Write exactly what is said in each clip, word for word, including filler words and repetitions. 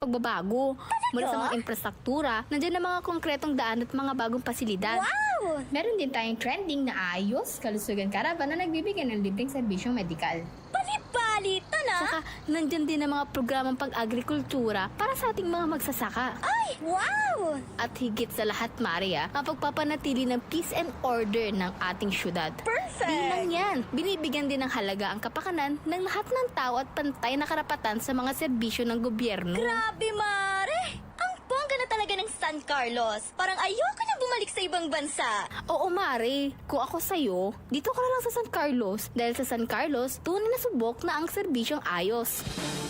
pagbabago. Mula sa mga infrastruktura, nandiyan na mga konkretong daan at mga bagong pasilidad. Wow! Meron din tayong trending na Ayos Kalusugan Caravan na nagbibigay ng libreng serbisyong medikal. Bali-bali, tana! Saka, nandiyan din ang mga programang pag-agrikultura para sa ating mga magsasaka. Ay, wow! At higit sa lahat, Mare, ah, mapagpapanatili ng peace and order ng ating syudad. Perfect! Di lang yan, binibigyan din ng halaga ang kapakanan ng lahat ng tao at pantay na karapatan sa mga serbisyo ng gobyerno. Grabe, Mare! Ang bongga na talaga ng San Carlos. Parang ayoko na bumalik sa ibang bansa. Oo, Mare. Kung ako sa'yo, dito ka na lang sa San Carlos. Dahil sa San Carlos, tunay na subok na ang serbisyong ayos.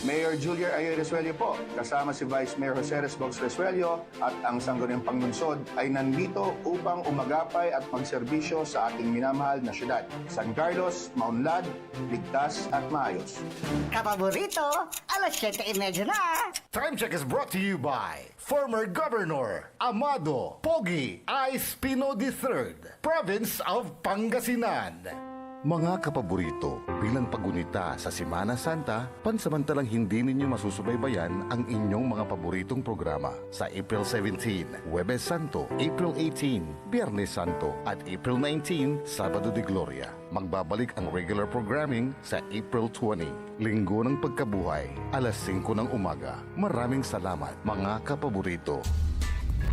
Mayor Julier Ayoy Resuello po, kasama si Vice Mayor Jose Resbox Resuello at ang Sangguniang Panlungsod ay nandito upang umagapay at magserbisyo sa ating minamahal na syudad. San Carlos, maunlad, ligtas at maayos. Kapaborito, alas siyete y media na. Time check is brought to you by former Governor Amado Pogi I. Espino the third, Province of Pangasinan. Mga kapaborito, bilang pagunita sa Semana Santa, pansamantalang hindi ninyo masusubaybayan ang inyong mga paboritong programa sa April seventeen, Huwebes Santo, April eighteen, Biyernes Santo, at April nineteen, Sabado de Gloria. Magbabalik ang regular programming sa April twenty, Linggo ng Pagkabuhay, alas singko ng umaga. Maraming salamat, mga kapaborito.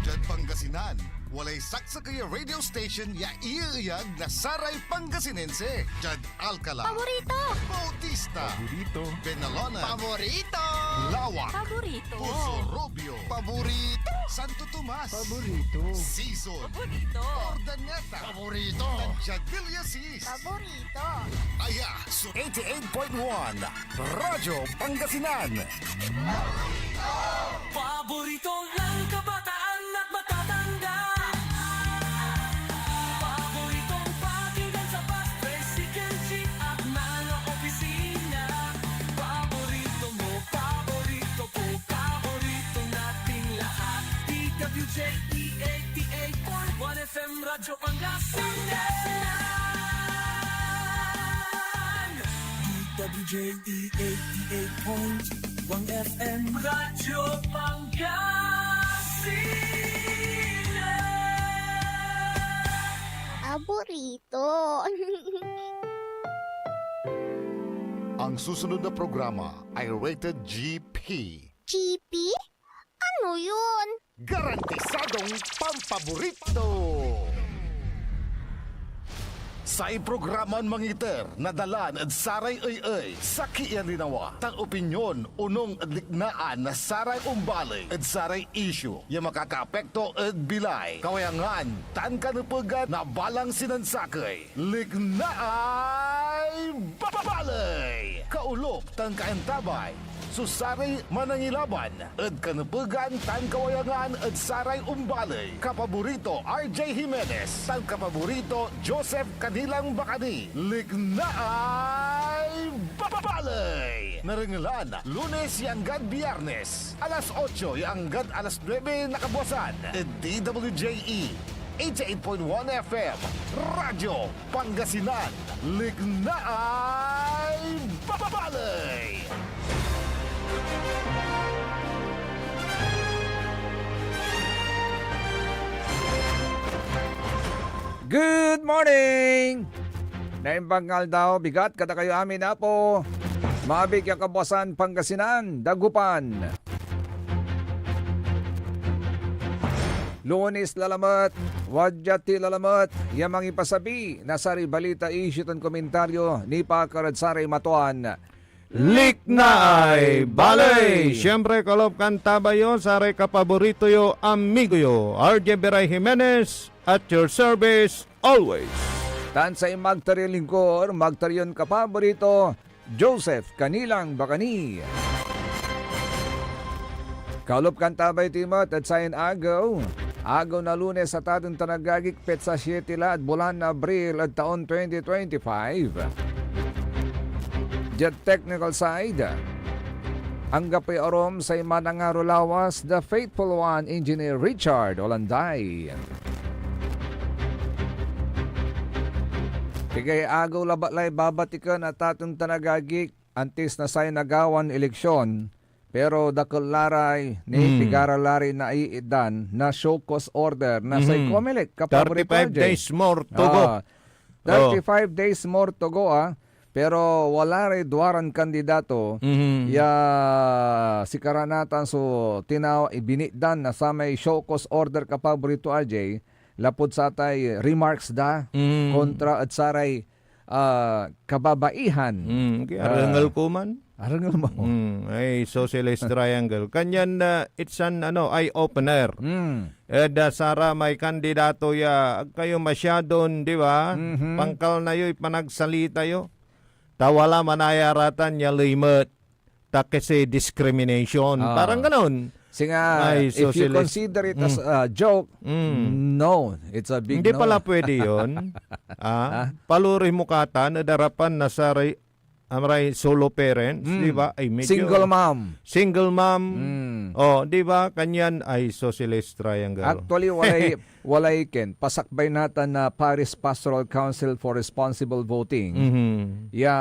Diad Pangasinan, walay saksakey a radio station ya ieyag na saray Pangasinense. Diad Alcala. Paborito! Bautista. Paborito. Benalona. Paborito! Laoac. Paborito! Poso Rubio. Paborito! Santo Tomas. Paborito. Sison. Paborito! Urdaneta. Paborito! Tan diad Villasis. Paborito! Aya so eighty-eight point one Radyo Pangasinan. Paborito ng kabataan at matatanda. Paboritong pakinggan sa bus, tricycle, jeep at mga opisina. Paborito mo, paborito ko, paborito nating lahat. D W J E eighty-eight point one F M Radyo Pangasinan. D W J E eighty-eight point one F M Radyo Pangasinan. Paborito. Ang susunod na programa ay rated G P. G P? Ano yun? Garantisadong pampaborito! Say programan mangiter na dalan ed saray ey-ey, sakey a linawa, tan opinyon onung ed liknaan na saray ombaley ed saray isyu ya makakaapekto ed bilay, kawayangan, tan kanepegan na balang sinansakey. Liknaay Baley! Kaolop tan kaantabay so saray manangilaban ed kanepegan tan kawayangan ed saray ombaley. Kapaborito, R J Jimenez, tan kapaborito, Joseph Kanilang Bacani. Liknaay Baley! Narengelan, Lunes ya anggad Biyernes, alas otso ya anggad alas nuebe na kabuasan, ed D W J E eighty-eight point one F M, Radyo Pangasinan, Liknaay Baley! Good morning! Naimbag nga aldaw, bigat kadakayo amin, Apo. Maabig ya kabuasan, Pangasinan, Dagupan. Lunes lalamet, wadya ti lalamet ya mangipasabi na saray balita, isyu tan komentaryo nipaakar ed saray matuan. Liknaay Baley! Siyempre, kalop kan tabay yo, saray kapaborito yo, amigo yo, R J Beray Jimenez, at your service always. Tan say magtaryon lingkor, magtaryon kapaborito, Joseph Kanilang Bacani. Kaolop kan tabay ti met ed sayan agew, agew na Lunes a taten tan agagik, petsa siete la ed bulan na Abril ed taon twenty twenty-five. Diad technical side, anggapoy arum say manangaro lawas, the faithful one, Engineer Richard Olanday. Pigay agew labat lay babatiken a taten tan agagik, antis na say nagawan eleksyon, Pero dakel la ray, ni, Hmm. pigara la ray naiitdan na show cause order na say Mhm. Comelec, kapaborito, Thirty-five Ajay. days more to go. Ah, Oh. thirty-five days more to go, ah. Pero wala ray duaran kandidato Mhm. ya sikara natan so tinaw-, ibinitdan na samay show cause order, kapaborito, Ajay, lapud satay remarks da Mhm. kontra ed saray ah, kababaihan. Mm, okay. Ah, Arengel ko man. Arengel mo. Mm, ay, Isosceles Triangle. Kanyan, ah, it's an, ano, eye-opener. Mm. Ed, ah, saramay kandidato ya, ag kayo masyadon, di ba? Mhm. Pangkal na yo'y panagsalita yo. Ta wala manayaratan ya limet. Ta kasi discrimination. Ah. Parang ganon. Singa, Ay, if you socialist. consider it as Mm. a joke, Mm. no, it's a big Hindi no. pala pwede yun. Ah, Ah? Paluri mo katan ed arapan na saray, amray solo parents, Mm. di ba? Ay, medyo Single mom. Single mom. Mm. Oh, di ba? Kanyan ay socialist triangle. Actually, walay, walay, Ken. Pasakbay natan na Paris Pastoral Council for Responsible Voting. Mhm. Ya,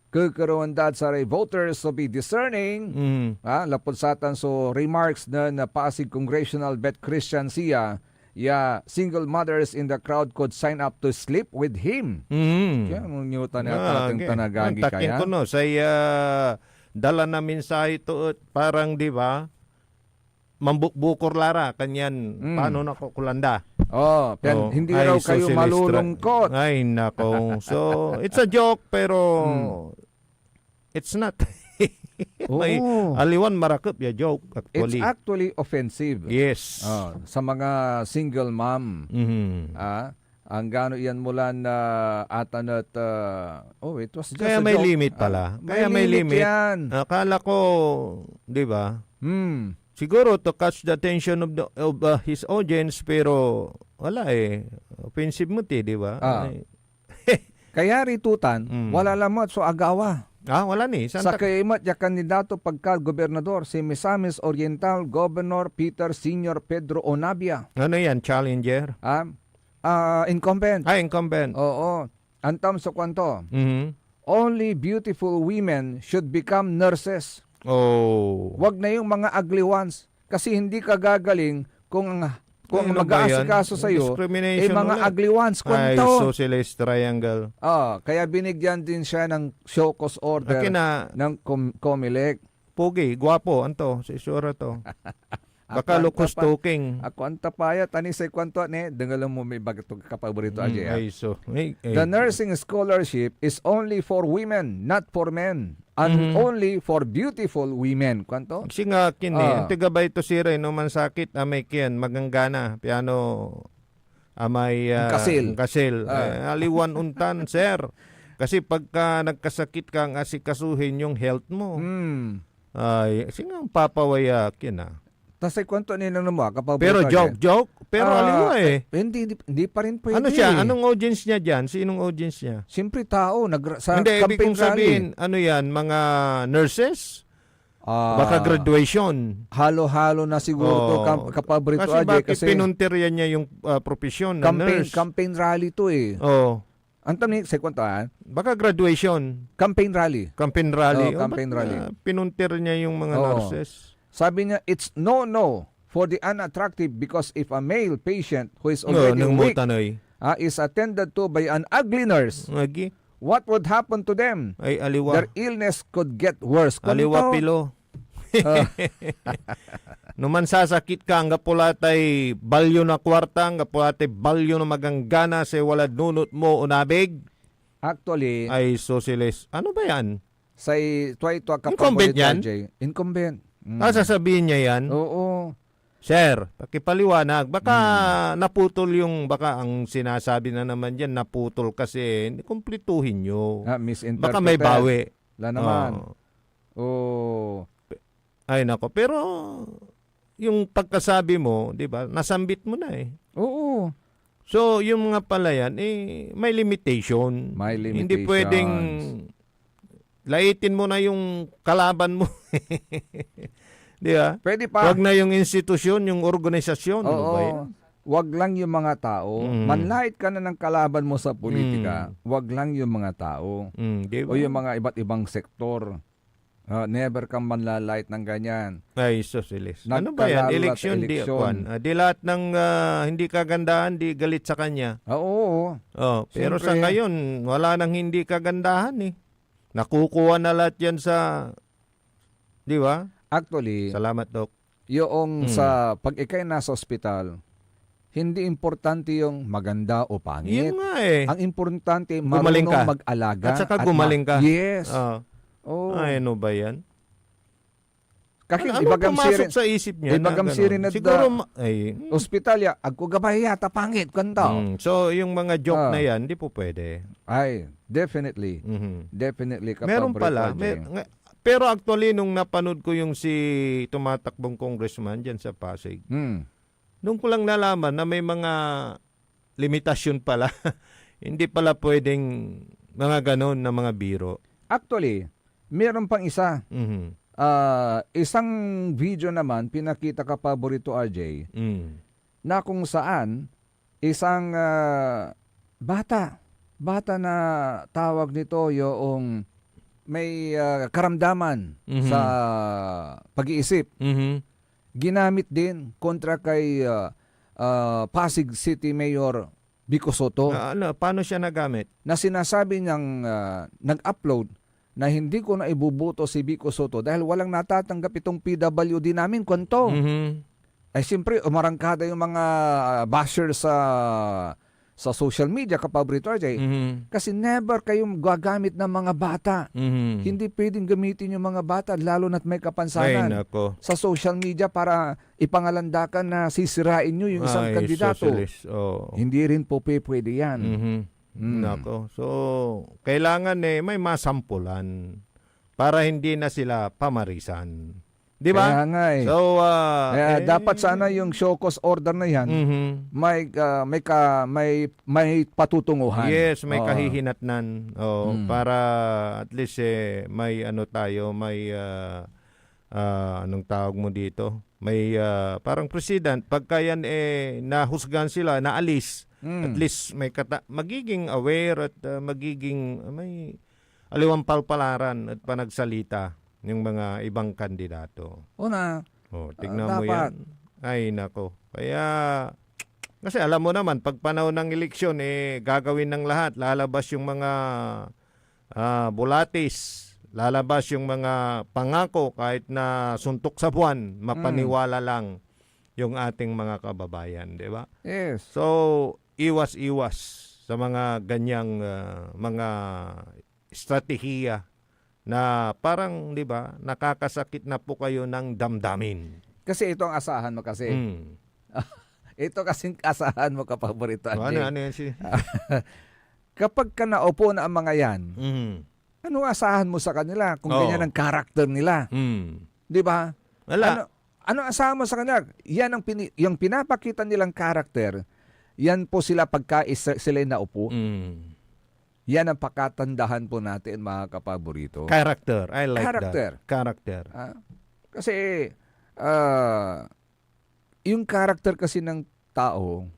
kekerewen dad saray voters to be discerning, Mm. ah, lapud satan so remarks na, na Pasig Congressional Vet Christian Sia, ya single mothers in the crowd could sign up to sleep with him. Mm. Kaya mo nyo tan Ah, ating okay. tanagagi Ang takin kaya? ko, no, say, ah, dala na mensahe to, et parang, di ba, mambukbukor la ra, kanyan Mm. paano na ko, kulanda? Oh, pian Oh, hindi ay, raw kayo socialist ra-, malulungkot. Ay, nako. So, it's a joke, pero Mm. it's not. May Oo. aliwan marakep ya joke, It's actually. actually offensive. Yes. Oh, sa mga single mom. Mhm. Ah, anggano iyan mo lan, ah, atan et, ah, oh, it was just Kaya a may joke. limit Ah, pala. may Kaya may limit limit. yan. Akala ko, di ba? Hmm. Siguro to catch the attention of the, of, uh, his audience, pero wala eh. Offensive mo ti, di ba? Ah. Ay. Kaya ritutan, Mm. wala lamet so agawa. Ah, wala ni. Santa Sakey met ya kandidato pagka gobernador, si Misamis Oriental Governor Peter Senior Pedro Onabia. Ano yan? Challenger? Ah, ah, incumbent. Ah, incumbent. Oo. Antam so kuanto, Mhm. "Only beautiful women should become nurses." Oh. Wag na yung mga ugly ones. Kasi hindi ka gagaling kung ang, kung Ay, ang ano ba yan? mag-aasikaso sa'yo, Discrimination eh, mga ulit. ugly ones. Ay, Kuanto? Socialist triangle. Ah, kaya binigyan din siya ng show cause order Akin na, ng Com-, Comelec. Pogi, gwapo, anto, si Isura to. Baka Ako ang look who's tapa-, talking. ako ang tapayat, ani say kuanto, ne, dengel mo may bagat to kapaborito, Mm, Ajay, ah. ay, so, ay, ay. The nursing scholarship is only for women, not for men, and Mhm. only for beautiful women. Kuanto? Kasi nga, kin, eh, Ah. ang tiga bay to siray, no, mansakit, ah, may kian, maganggana, piano, amay, Ang ah, kasil. ang kasil. Ah. Eh, aliwan ontan, sir. Kasi pagka nagkasakit ka, ang asikasuhin yung health mo. Hmm. Ay, singa ang papawaya, kin, ah. Ta say kuanto ni nano mo, ah, kapaborito Pero joke, Ajay. joke. Pero Ah, aliwa, eh. eh, hindi, hindi, hindi pa rin pwede. Ano siya? Anong audience niya dyan? Sinong audience niya? Siyempre, tao. Nagra-, sa Hindi, ibig campaign kong rally. sabihin, ano yan? Mga nurses? Ah, Baka graduation. halo-halo na siguro to, Oo. kam-, kapaborito Kasi Ajay, bakit kasi pinuntirya niya yung, ah, profesyon na campaign, nurse? campaign rally to, eh. Oo. Antam ni, say kuanto, ah? Baka graduation. Campaign rally. Campaign rally. Oh, Oh, campaign ba't, rally. ah, pinuntir niya yung mga Oo. nurses? Sabi niya, "It's no-no for the unattractive because if a male patient who is No, already nung weak, mutanay. ah, is attended to by an ugly nurse, Agi. what would happen to them? Ay, aliwa. Their illness could get worse." Aliwa Kuanto? pilo. Ah. No mansasakit ka, anggapo la tay balyo na kuarta, anggapo la tay balyo na maganggana, say walad nunot mo, onabig. Actually, Ay, socialist. Ano ba yan? Say, tuay tua Incumbent kapaborito, yan? Jay. Incumbent. Mm. Ah, sasabihin niya yan? Oo. Sir, pakipaliwanag. Baka Hmm. naputol yung, baka ang sinasabi na naman dyan, naputol kasi, kumplituhin nyo. Ah, misinterpreted. Baka may bawi. Wala naman. Oo. Oh. Ay, nako. Pero, yung pagkasabi mo, di ba, nasambit mo na eh. Oo. So, yung mga pala yan, eh, may limitation. May Hindi limitations. pwedeng laitin mo na yung kalaban mo. Di ba? Pwede pa. Wag na yung institusyon, yung organisasyon. Ano Oo. ba yan? Wag lang yung mga tao. Mm. Manlait ka na ng kalaban mo sa politika, Mm. wag lang yung mga tao. Mm, di O ba? yung mga iba't ibang sektor. Ah, never kang manlalait ng ganyan. Ay, sus, ilis. Ano ba yan? Nagkalalat sa eleksyon, di eleksyon. Kwan. Ah, di lahat ng, ah, hindi kagandahan, di galit sa kanya. Ah, oo. Oh, pero sa Siyempre. Ngayon, wala nang hindi kagandahan eh. Nakukuha na lahat yan sa, di ba? Actually, Salamat, Doc. Yoong Mm. sa pag ikay nasa ospital, hindi importante yung maganda o pangit. Yun nga eh. Ang importante, Gumaling marunong ka. Mag-alaga At saka at ma- gumaling ka. Yes. Ah. Oh. Ay, ano ba yan? Kasi Ano, ano ibagam pumasok sirin, sa isip niya na ibagam ganun? Sirin at Siguro da- ma-, ay, hmm. Ospital ya, agko gabay ya, ta pangit, kanta. Hmm. So, yung mga joke Ah. na yan, di po pwede. Ay, definitely. Mhm. Definitely, Meron Kapabrito pala. Ajay. May, nga, pero actually, nung napanood ko yung si tumatakbong congressman dyan sa Pasig, Hmm. doon ko lang nalaman na may mga limitasyon pala. Hindi pala pwedeng mga ganon na mga biro. Actually, meron pang isa. Mhm. Ah, isang video naman, pinakita, Kapabrito R J, Mm. na kung saan isang, ah, bata, bata na tawag nito, yoong may, ah, karamdaman Mhm. sa pag-iisip. Mhm. Ginamit din kontra kay, ah, ah, Pasig City Mayor Vico Soto. Ah, ano, paano siya nagamit? Na sinasabi niyang, ah, nag-upload na hindi ko na iboboto si Vico Soto dahil walang natatanggap itong P W D namin, kuwanto. Mhm. Ay, siyempre, umarangkada yung mga, ah, basher sa, sa social media, Kapabrito R J. Mhm. Kasi never kayong gagamit ng mga bata. Mhm. Hindi pwedeng gamitin yung mga bata, lalo na't may kapansanan Ay, nako. sa social media para ipangalandakan na sisirain nyo yung isang Ay, kandidato. Socialist. Oo. Hindi rin po pe-, pwede yan. Mhm. Mm. Nako. So, kailangan eh, may masampulan para hindi na sila pamarisan. Di ba? Kaya nga eh. So, ah, Kaya eh, dapat sana yung show cause order na yan, Mhm. may, ah, may ka-, may, may patutunguhan. Yes, may Oo. kahihinatnan. Oo, Mm. para at least eh, may ano tayo, may, ah, ah, anong tawag mo dito? May, ah, parang precedent. Pagka yan eh, nahusgan sila, naalis, Mm. at least may kata-, magiging aware at, ah, magiging, may aliwang palpalaran at panagsalita yung mga ibang kandidato. Una, Oh, tignan ah, mo dapat yan. Ay, nako. Kaya, kasi alam mo naman, pag panahon ng eleksyon, eh, gagawin ng lahat. Lalabas yung mga, ah, bulatis. Lalabas yung mga pangako kahit na suntok sa buwan, mapaniwala Mm. lang yung ating mga kababayan, di ba? Yes. So, iwas-iwas sa mga ganyang, ah, mga estratehiya na parang, di ba, nakakasakit na po kayo ng damdamin. Kasi ito ang asahan mo kasi. Mm. Ito kasing asahan mo, Kapabrito O, ano, Andy. ano yan si Kapag ka naupo na ang mga yan, Mm. ano asahan mo sa kanila kung Oo. ganyan ang karakter nila? Mm. Di ba? Wala. Ano, ano asahan mo sa kanila? Yan ang pini-, yung pinapakita nilang karakter, yan po sila pagka isa, sila'y naupo. Mm. Yan ang pakatandahan po natin, mga kapaborito. Character. I like Character. that. Character. Ah, kasi, ah, yung character kasi ng tao,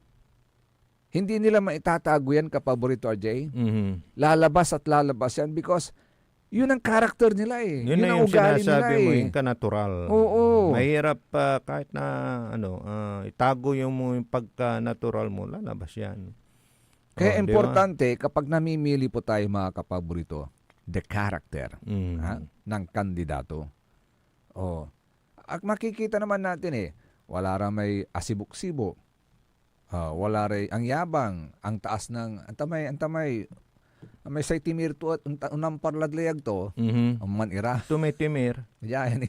hindi nila maitatago yan, kapaborito, R J. Mhm. Lalabas at lalabas yan because yun ang character nila eh. Yun Yun na ang yung ugali sinasabi nila mo, eh. yung kanatural. Oo. Mahirap, ah, kahit na, ano, ah, itago yung mo yung pagkanatural mo, lalabas yan. Kaya Oh, di ba? importante kapag namimili po tayo, mga kapaborito, the character, Mm. ha, ng kandidato. Oh. At makikita naman natin eh, wala ra may asibok-sibo. Ah, wala ray ang yabang, ang taas ng, antamay, antamay, may say timir to at unta-, unampar lad layag to, Mhm. ang man ira. To may timir. Yan,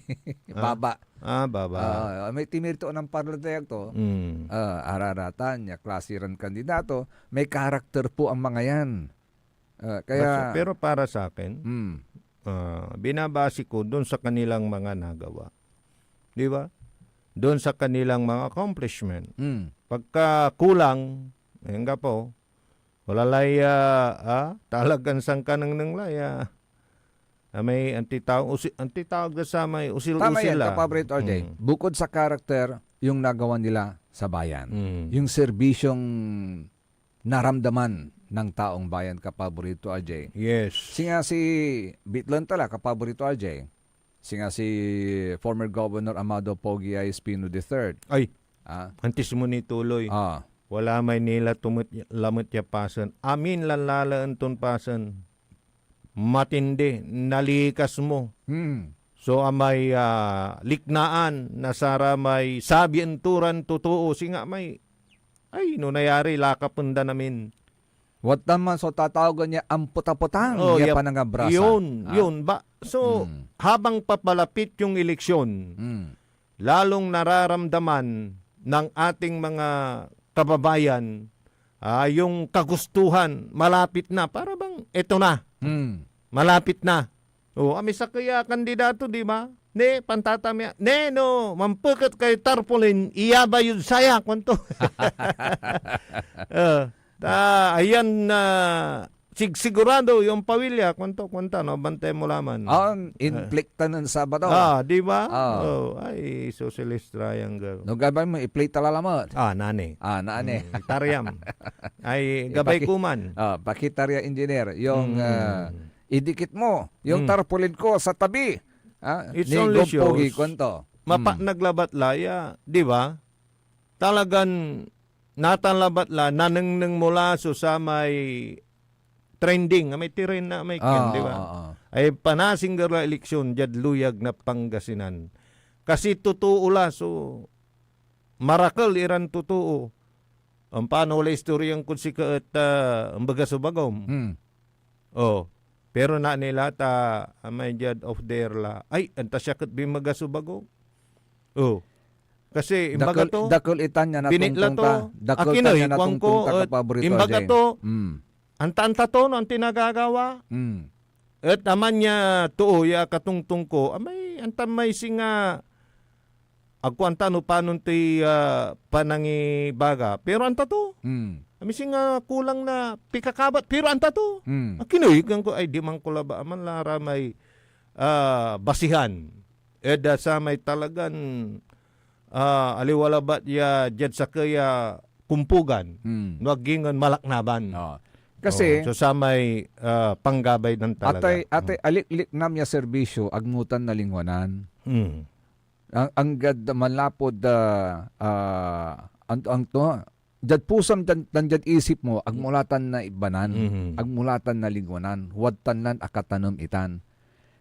Ah. baba. Ah, baba. Ah, may timir to, unampar lad layag to. Mm. Ah, araratan, ya klase ran kandidato, may karakter po ang mga yan. Ah, kaya Basta, pero para sa akin, Mm. ah, binabase ko doon sa kanilang mga nagawa. Di ba? Doon sa kanilang mga accomplishment. Mm. Pagka kulang, eh, anggapo, wala lay, ah, ah, talagang sangkanengneng lay, ah, ah, may antitawag, usi-, antitawag na sa may usil-usil Tama yan, la. Kapabrito R J. Mm. Bukod sa character, yung nagawa nila sa bayan. Mm. Yung serbisyong naramdaman ng taong bayan, Kapabrito R J. Yes. Singa si Bitlan tala, Kapabrito R J, Singa si former Governor Amado Pogi I Espino the third. Ay, Ah, antis mo ni tuloy. Ah. Wala may nila tumut-, lamet ya pasen. Amin lan lalaen ton pasen. Matindi, nalikas mo. Hmm. So, amay, ah, liknaan na saramay sabi en turan totoo, singa may, ay, no nayari, lakapen dan amin. Watan man so tatawagen ya ampetapetang Oh, ya yap. panangabrasa. Yun, Ah. yun. Ba, so, Hmm. habang papalapit yung eleksyon, Hmm. lalong nararamdaman ng ating mga kababayan, ah, yung kagustuhan, malapit na. Para bang, eto na. Hmm. Malapit na. O, amay sakey a kandidato, di ba? Ne, pantatam ya. Ne, no, mampeket kay tarpaulin, iyabay yod saya, kuanto. Eh, ta, ayan na, sig-, sigurado yung pamilya, kuanto, kuanta, no? Bantay mo laman. Ah, Eh. inflict tanen Sabado. Ah, di ba? Ah. Oh, ay, socialist triangle. No, gabay mo, i-play ta la lamet. Ah, nani. Ah, nani. Mm, itariam. Ay, gabay Ipaki-, kuman. Ah, pakita ria, engineer, yung, Mm. ah, idikit mo, yung Mm. tarpaulin ko sa tabi. Ah, It's ni only Gov Pogi, shows. kuanto. Mapa-, Mm. naglabat la ya, di ba? Talagan natan labat la, nanengneng mo la so samay trending, amay tiren na may Ah, ken, di ba? ah, ah. Ay panasingger la eleksyon diad luyag na Pangasinan. Kasi totoo la so marakel iran totoo. Ampano la istoryan kod sika et, ah, embaga so bagom. Hmm. Oh. Pero na nila ta, amay diad off the air la. Ay, anta siak et binmaga so bagom. Oh. Kasi imbaga Dakel, to, dakel itan ya binitla natongtong to. ta. Dakel Akin tan oy, ya kuan natongtong ko, ta, et kapaborito, imbaga Jay. to, Hmm. anta-anta to no anto nagagawa. Hmm. Et aman ya too ya akatongtong ko, amay, anta may singa, agko anta no panon toy, ah, panangibaga, pero anta to. Hmm. Amay singa kulang na pikakabat, pero anta to. Hmm. Akin oy, kuan ko, ay, diman ko laba, aman la ra may, ah, basihan. Ed, ah, samay talagan, ah, aliwa labat ya diad sakey a kumpugan, Hmm. no ag ingen malaknaban. Oh. Kasi Oh, so samay, ah, panggabay dan talaga. atay, atay Hmm. alikliknam ya serbisyo, agmo tan nalingwanan. Hmm. Ang, anggad manlapud, ah, ah, an-, ang to, diad pusam tan, tan diad isip mo, agmo la tan naibanan, Mhm. agmo la tan nalingwanan, wadtan lan akatanem itan.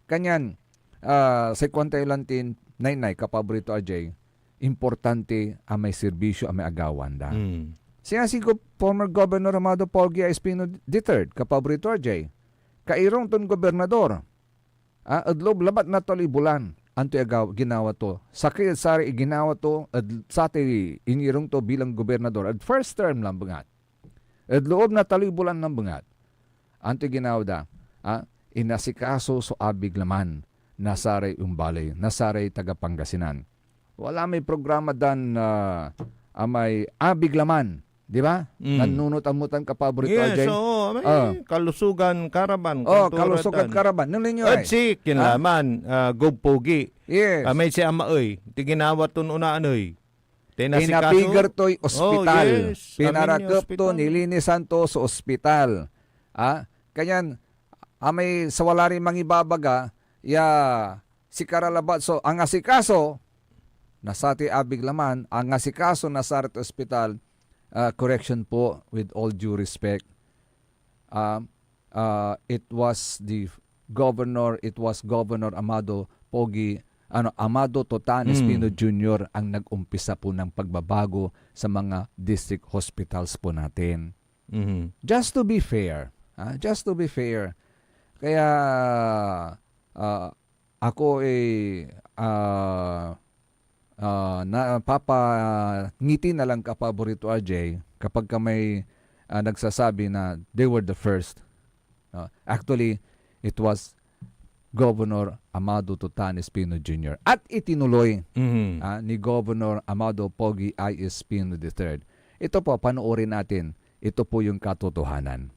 Kanyan, ah, say kuan tayo lantin, naynay, kapaborito, R J, importante amay serbisyo, amay agawan da. Mm. Singa si Gov-, former Governor Amado Pogi Espino the third, kapaborito, R J, kairong ton gobernador, ah, ed loob labat na taloy bulan, antoy agaw-, ginawa to? Sakey ed saray iginawa to ed satay inirong to bilang gobernador ed first term lan bengat. Ed loob na taloy bulan lan bengat, antoy ginawa da? Ah, inasikaso so abig laman na saray ombaley, na saray taga Pangasinan. Wala may programa dan, ah, amay abig laman, di ba? Mm. Nanunot amutan, kapaborito, Yes, R J? oo, may Ah. kalusugan karaban, Oh, kultura kalusugan tan. karaban. Nung ninyo At ay? si Ah? kinlaman, ah, Gov Pogi. Yes. Ah, may si Ama ey, ti ginawa ton unaan ey. Tinasikaso. Pinapiger toy Oh, ospital. yes. Amin yung Pinarakep to, ospital. nilinisan to so ospital. Ah, kanyan, amay sa wala rin mangibabaga, ya sikara labat so angasikaso na satay abig laman, angasikaso na sarat ospital, ah, correction po, with all due respect. Ah, ah, it was the governor, it was Governor Amado Pogi, ano, Amado Totan Mm. Espino Junior ang nag-umpisa po ng pagbabago sa mga district hospitals po natin. Mhm. Just to be fair, ah, just to be fair. Kaya, ah, ako, eh, ah, ah, napapangiti na lang, kapaborito, R J, kapag ka may, ah, nagsasabi na they were the first. No? Actually, it was Governor Amado Totan Espino Junior at itinuloy, Mhm. ah, ni Governor Amado Pogi I Espino the third. Ito po, panoorin natin. Ito po yung katotohanan.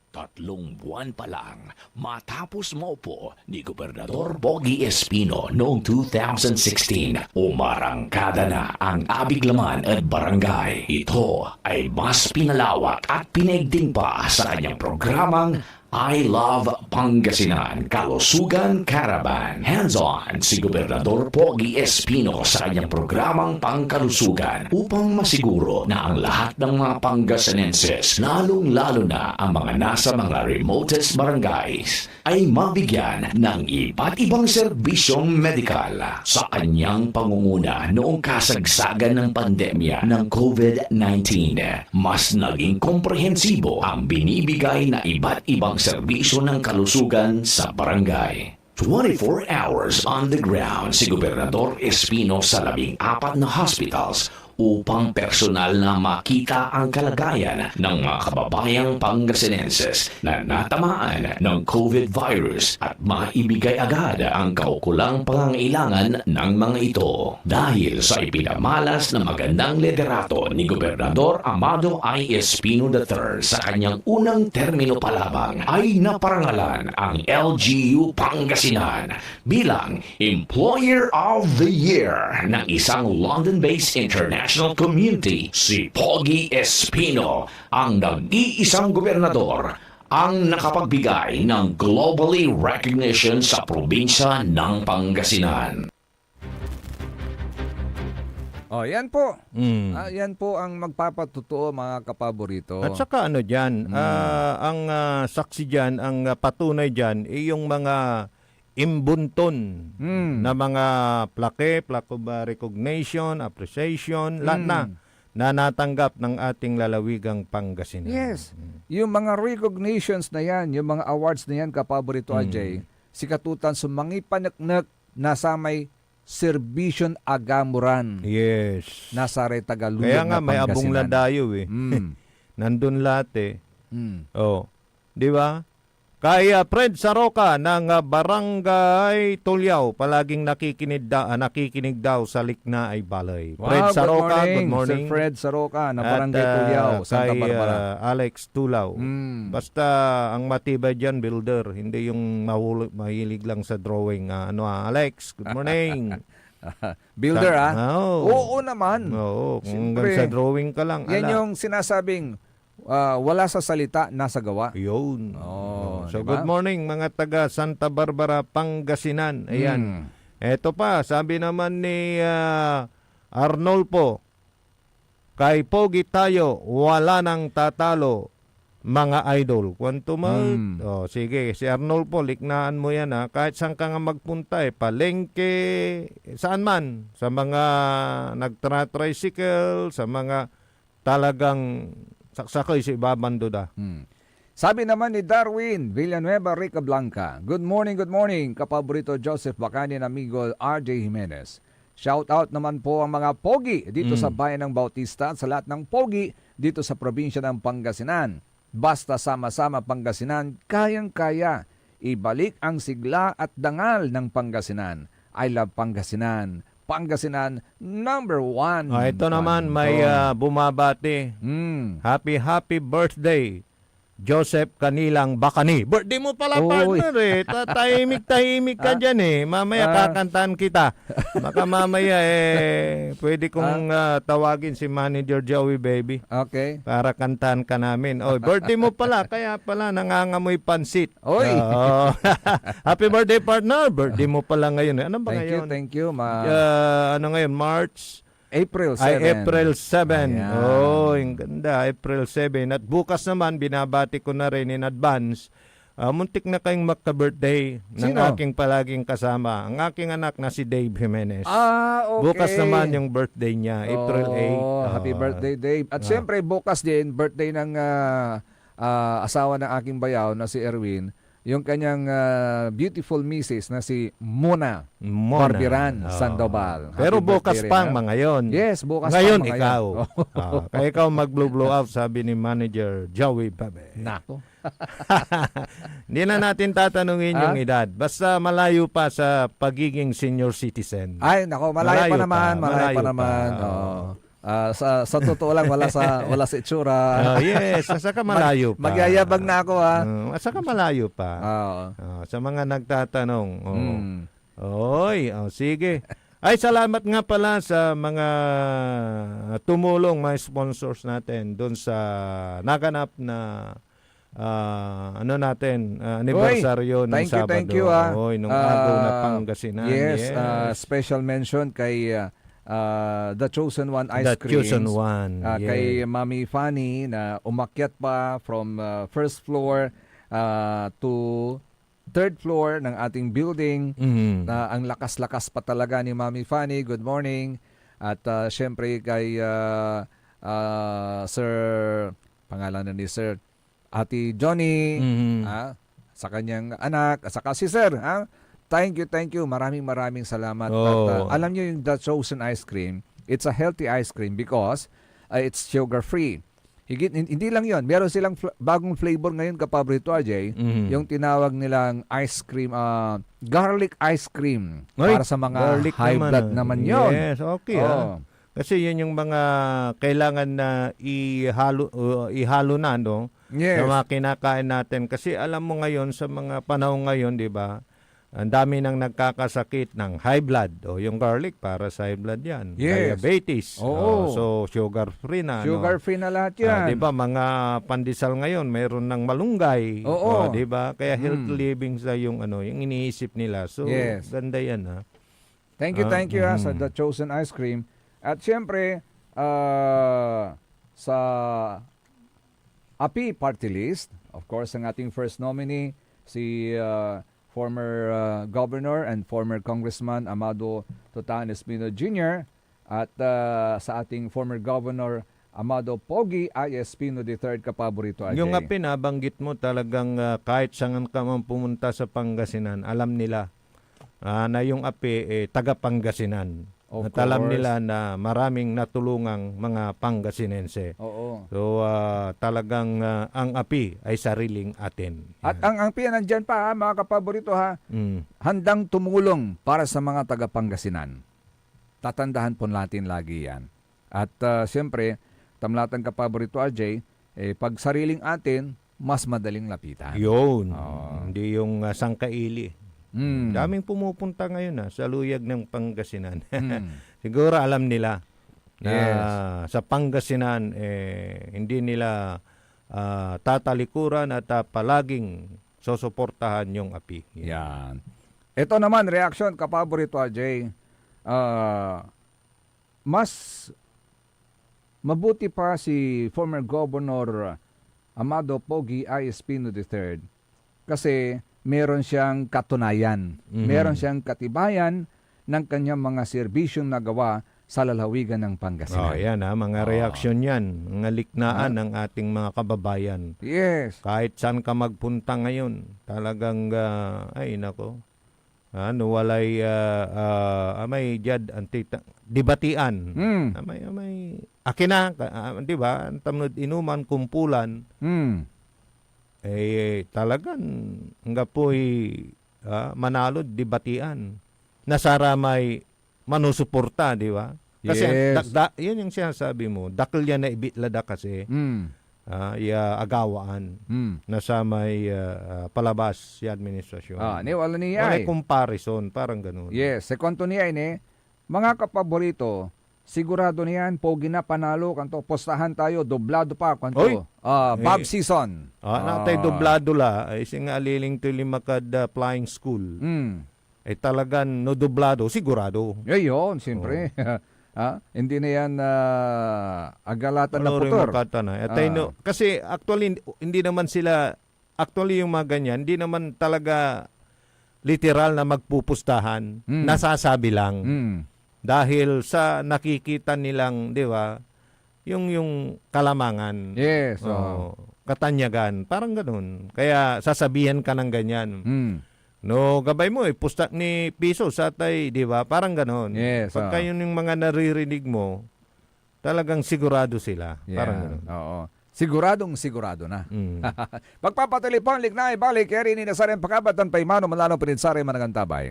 Tatlong buwan pa lang matapos maupo ni Gobernador Pogi Espino noong two thousand sixteen, umarangkada na ang abiglaman ed barangay. Ito ay mas pinalawak at pinaigting pa sa kanyang programang I Love Pangasinan Kalusugan Caravan. Hands-on si Gobernador Pogi Espino sa kanyang programang pangkalusugan upang masiguro na ang lahat ng mga Pangasinenses, lalong-lalo na ang mga nasa mga remotest barangays, ay mabigyan ng iba't ibang serbisyong medikal. Sa kanyang pangunguna noong kasagsagan ng pandemya ng covid nineteen, mas naging komprehensibo ang binibigay na iba't ibang serbisyo ng kalusugan sa barangay. Twenty-four hours on the ground si Gobernador Espino sa labing apat na hospitals upang personal na makita ang kalagayan ng mga kababayang Pangasinenses na natamaan ng covid virus at maibigay agad ang kaukulang pangangailangan ng mga ito. Dahil sa ipinamalas na magandang liderato ni Gobernador Amado I. Espino the third sa kanyang unang termino pa lamang, ay naparangalan ang L G U Pangasinan bilang Employer of the Year ng isang London-based international community. Si Pogi Espino, ang nag-iisang gobernador, ang nakapagbigay ng globally recognition sa probinsya ng Pangasinan. Oh, yan po. Mm. Ah, yan po ang magpapatotoo, mga kapaborito. At saka ano dyan, Mm. ah, ang ah, saksi dyan, ang ah, patunay dyan, eh, yung mga imbunton Mm. na mga plaque, plaque of ah, recognition, appreciation, lahat Mm. na na natanggap ng ating lalawigang Pangasinan. Yes. Mm. Yung mga recognitions na yan, yung mga awards na yan, kapaborito Mm. Ajay, sikatotan so mangipaneknek na samay serbisyon agamuran Yes. na saray taga Luyag Kaya nga na may abung na Pangasinan. dayo eh. Mm. Nandun lahat eh. Mm. Oh. Di ba? Kay ah, Fred Saroca ng ah, Barangay Tuliao, palaging nakikinig, da, ah, nakikinig daw sa likna ay balay. Fred Wow, Saroca, good morning, good morning. Sir Fred Saroca na At, Barangay ah, Tuliao, Santa kay, Barbara. ah, Alex Tulaw. Mm. Basta ang matibay dyan, builder, hindi yung mahul- mahilig lang sa drawing. Ah, ano ah, Alex, good morning. Builder, Sa- ah? Oo. Oo naman. Oo, kung Siyempre. hanggang sa drawing ka lang. Yan ala. Yung sinasabing, ah, wala sa salita, nasa gawa. Yun. Oo, So, di ba? Good morning, mga taga Santa Barbara, Pangasinan. Ayan. Mm. Eto pa, sabi naman ni ah, Arnolfo, kay Pogi tayo, wala nang tatalo, mga idol. Kwanto mo? Mm. Oh, sige, si Arnolfo, liknaan mo yan ha. Kahit saan ka nga magpunta eh, palengke, saan man, sa mga nagtra-tricycle, sa mga talagang saksakay sa ibabando da. Hmm. Sabi naman ni Darwin Villanueva Rica Blanca, "Good morning, good morning, kapaborito Joseph Bacani and amigo R J Jimenez. Shout out naman po ang mga pogi dito sa Mm. bayan ng Bautista at sa lahat ng pogi dito sa probinsya ng Pangasinan. Basta sama-sama Pangasinan, kayang-kaya. Ibalik ang sigla at dangal ng Pangasinan. I love Pangasinan. Pangasinan, number one." Ah, ito naman, may Banton. ah, bumabati. Hmm. Happy, happy birthday, Joseph Kanilang Bacani. Birthday mo pala, Oy. partner eh. Ta- tahimik-tahimik ka Ah. dyan eh. Mamaya Ah. kakantahan kita. Baka mamaya eh, pwede kong ah, tawagin si Manager Joey Baby Okay. para kantahan ka namin. Oh, birthday mo pala, kaya pala nangangamoy pansit. Oy! Oo. Happy birthday, partner. Birthday mo pala ngayon. Eh. Ano ba Thank you, ngayon? thank you. Ma- Ah, ano ngayon? March? April Ay, seven. April seven. Ayan. Oh, ang ganda. April seven. At bukas naman, binabati ko na rin in advance. Ah, muntik na kayong magka-birthday ng Sino? aking palaging kasama. Ang aking anak na si Dave Jimenez. Ah, okay. Bukas naman yung birthday niya, April eight. Oh, happy Ah. birthday, Dave. At Ah. syempre, bukas din, birthday ng ah, ah, asawa ng aking bayaw na si Erwin, yung kanyang ah, beautiful misis na si Mona Mona. Barbiran Ah. Sandoval. Happy Pero bukas birthday pa rin, ang ha? mga yon. Yes, bukas pa Ngayon, ang mga ikaw. Yon. Ah, kaya ikaw mag-blow out, sabi ni Manager Joey Babe. Nako. Hindi na natin tatanungin yung Ah? edad. Basta malayo pa sa pagiging senior citizen. Ay, nako, malayo, Malayo pa naman, pa, malayo, pa malayo naman. pa. Oo. Ah, sa, sa totoo lang, wala sa wala sa itsura. Ah, yes, saka malayo Mag- pa. Magyayabang na ako, ha? Ah, saka malayo pa. Oo. Ah, sa mga nagtatanong. Oh. Mm. Oy, oh, sige. Ay, salamat nga pala sa mga tumulong, mga sponsors natin doon sa naganap na ah, ano natin, ah, anibersaryo nung Sabado. Thank you, thank you, ah. Oy, nung Ah, Agaw na Pangasinan. Yes, ah, yes. Special mention kay, ah, ah, The Chosen One Ice The Creams. Chosen One, Ah, kay yes. Mami Fanny na umakyat pa from, ah, first floor, ah, to third floor ng ating building. Mhm. Na ang lakas-lakas pa talaga ni Mami Fanny. Good morning. At, ah, siyempre kay, ah, ah, Sir, pangalan na ni Sir, Ate Johnny, Mhm. ah, sa kanyang anak, at saka si Sir, ah. Thank you, thank you. Maraming, maraming salamat. At, Oh. ah, alam niyo yung The Chosen Ice Cream, it's a healthy ice cream because, ah, it's sugar-free. Higit, hin-, hindi lang yon, meron silang fl-, bagong flavor ngayon, Kapabrito, Ajay, Mhm. yung tinawag nilang ice cream, ah, garlic ice cream Ay, para sa mga garlic high naman, blood ah. naman yon. Yes, okay, ah. Oh. Kasi yun yung mga kailangan na ihalo, uh, ihalo na, no? Yes. Sa mga kinakain natin. Kasi alam mo ngayon, sa mga panahon ngayon, di ba? Ang dami nang nagkakasakit ng high blood. O, yung garlic, para sa high blood yan. Yes. Diabetes. Oo. O, so, sugar-free na, no? Sugar-free na lahat Ah, yan. di ba, mga pandesal ngayon, mayroon ng malunggay. Oo. O, di ba? Kaya health Mm. living sa yung, ano, yung iniisip nila. So, Yes. ganda yan, ha? Thank you, Ah, thank you, ha, sa mhm. The Chosen Ice Cream. At siyempre, ah, sa API Party List, of course, ang ating first nominee, si, ah, former, ah, Governor and former Congressman Amado Tutan Espino Junior at, ah, sa ating former Governor Amado Pogi I Espino the third, Kapabrito Ajay. Yung API nabanggit mo, talagang, ah, kahit saan ka man pumunta sa Pangasinan, alam nila, ah, na yung API, eh, taga Pangasinan. Of At alam course. nila na maraming natulungang mga Pangasinense. Oo. So, ah, talagang, ah, ang API ay sariling atin. At Yan. ang, ang API nandyan pa, ha, mga kapaborito, ha, Mm. handang tumulong para sa mga taga Pangasinan. Tatandahan pon natin lagi yan. At, ah, siyempre, tamlatan, Kapaborito R J, eh, pag sariling atin, mas madaling lapitan. Yun. Oo. Hindi yung, ah, sangkaili. Mm. Daming pumupunta ngayon, ah, sa luyag ng Pangasinan. Mm. Siguro alam nila na Yes. sa Pangasinan, eh, hindi nila, ah, tatalikuran at, ah, palaging susuportahan yung API. Yan. Ito naman, reaksyon, Kapaborito R J. Ah, mas mabuti pa si former Governor Amado Pogi I Espino the third kasi meron siyang katunayan, Mhm. meron siyang katibayan ng kanyang mga serbisyong nagawa sa lalawigan ng Pangasinan. Oh, yan, ha, mga Oo. reaksyon yan, mga liknaan Ha? ng ating mga kababayan. Yes. Kahit saan ka magpunta ngayon, talagang, ah, ay, nako. Ah, no walay, ah, ah, amay diad antita-, debatian. Hmm. Amay, amay, akin na, ka-, ah, di ba? Ang tamnod inuman, kumpulan. Hmm. Eh, talagan, anggapoy, ah, manalod debatian na saramay manusuporta, di ba? Kasi Yes. da-, da-, yun yung sinasabi mo, dakel yan na ibitla da kasi. Hmm. Ah, ya agawaan Hmm. na samay, ah, ah, palabas ya administrasyon. Ah, ni wala ni Walay ay. comparison, parang ganun. Yes, sa kwento ni ay ni, mga kapaborito, sigurado niyan, pogi na panalo, kanto, pustahan tayo, doblado pa, kanto. Oy! Ah, Bob Eh, Season. Ah, na tay Ah. doblado la, ay singa aliling toy limakad, ah, flying school. Hmm. Eh, talagan no doblado, sigurado. Eh, yun, siyempre. Oo. Ha? Hindi na yan, ah, agalatan na Ano rin putor. makatan, ah. At Ah. tayo, no, kasi actually, hindi, hindi naman sila, actually, yung mga ganyan, hindi naman talaga literal na magpupustahan. Hmm. Nasasabi lang. Hmm. Dahil sa nakikita nilang, di ba, yung, yung kalamangan. Yes, Oo. oo. Katanyagan. Parang ganun. Kaya sasabihan ka ng ganyan. Hmm. No, gabay mo, eh, pustak ni Piso, satay, di ba? Parang ganon. Yes, Pagka oo. yun yung mga naririnig mo, talagang sigurado sila. Parang Yan, ganon. oo. Siguradong sigurado na. Mm. Magpapatuloy po ang liknay balik, Eri ni Nazarin Pakabatan, Paimano, Manlano, Pininsari, Managantabay.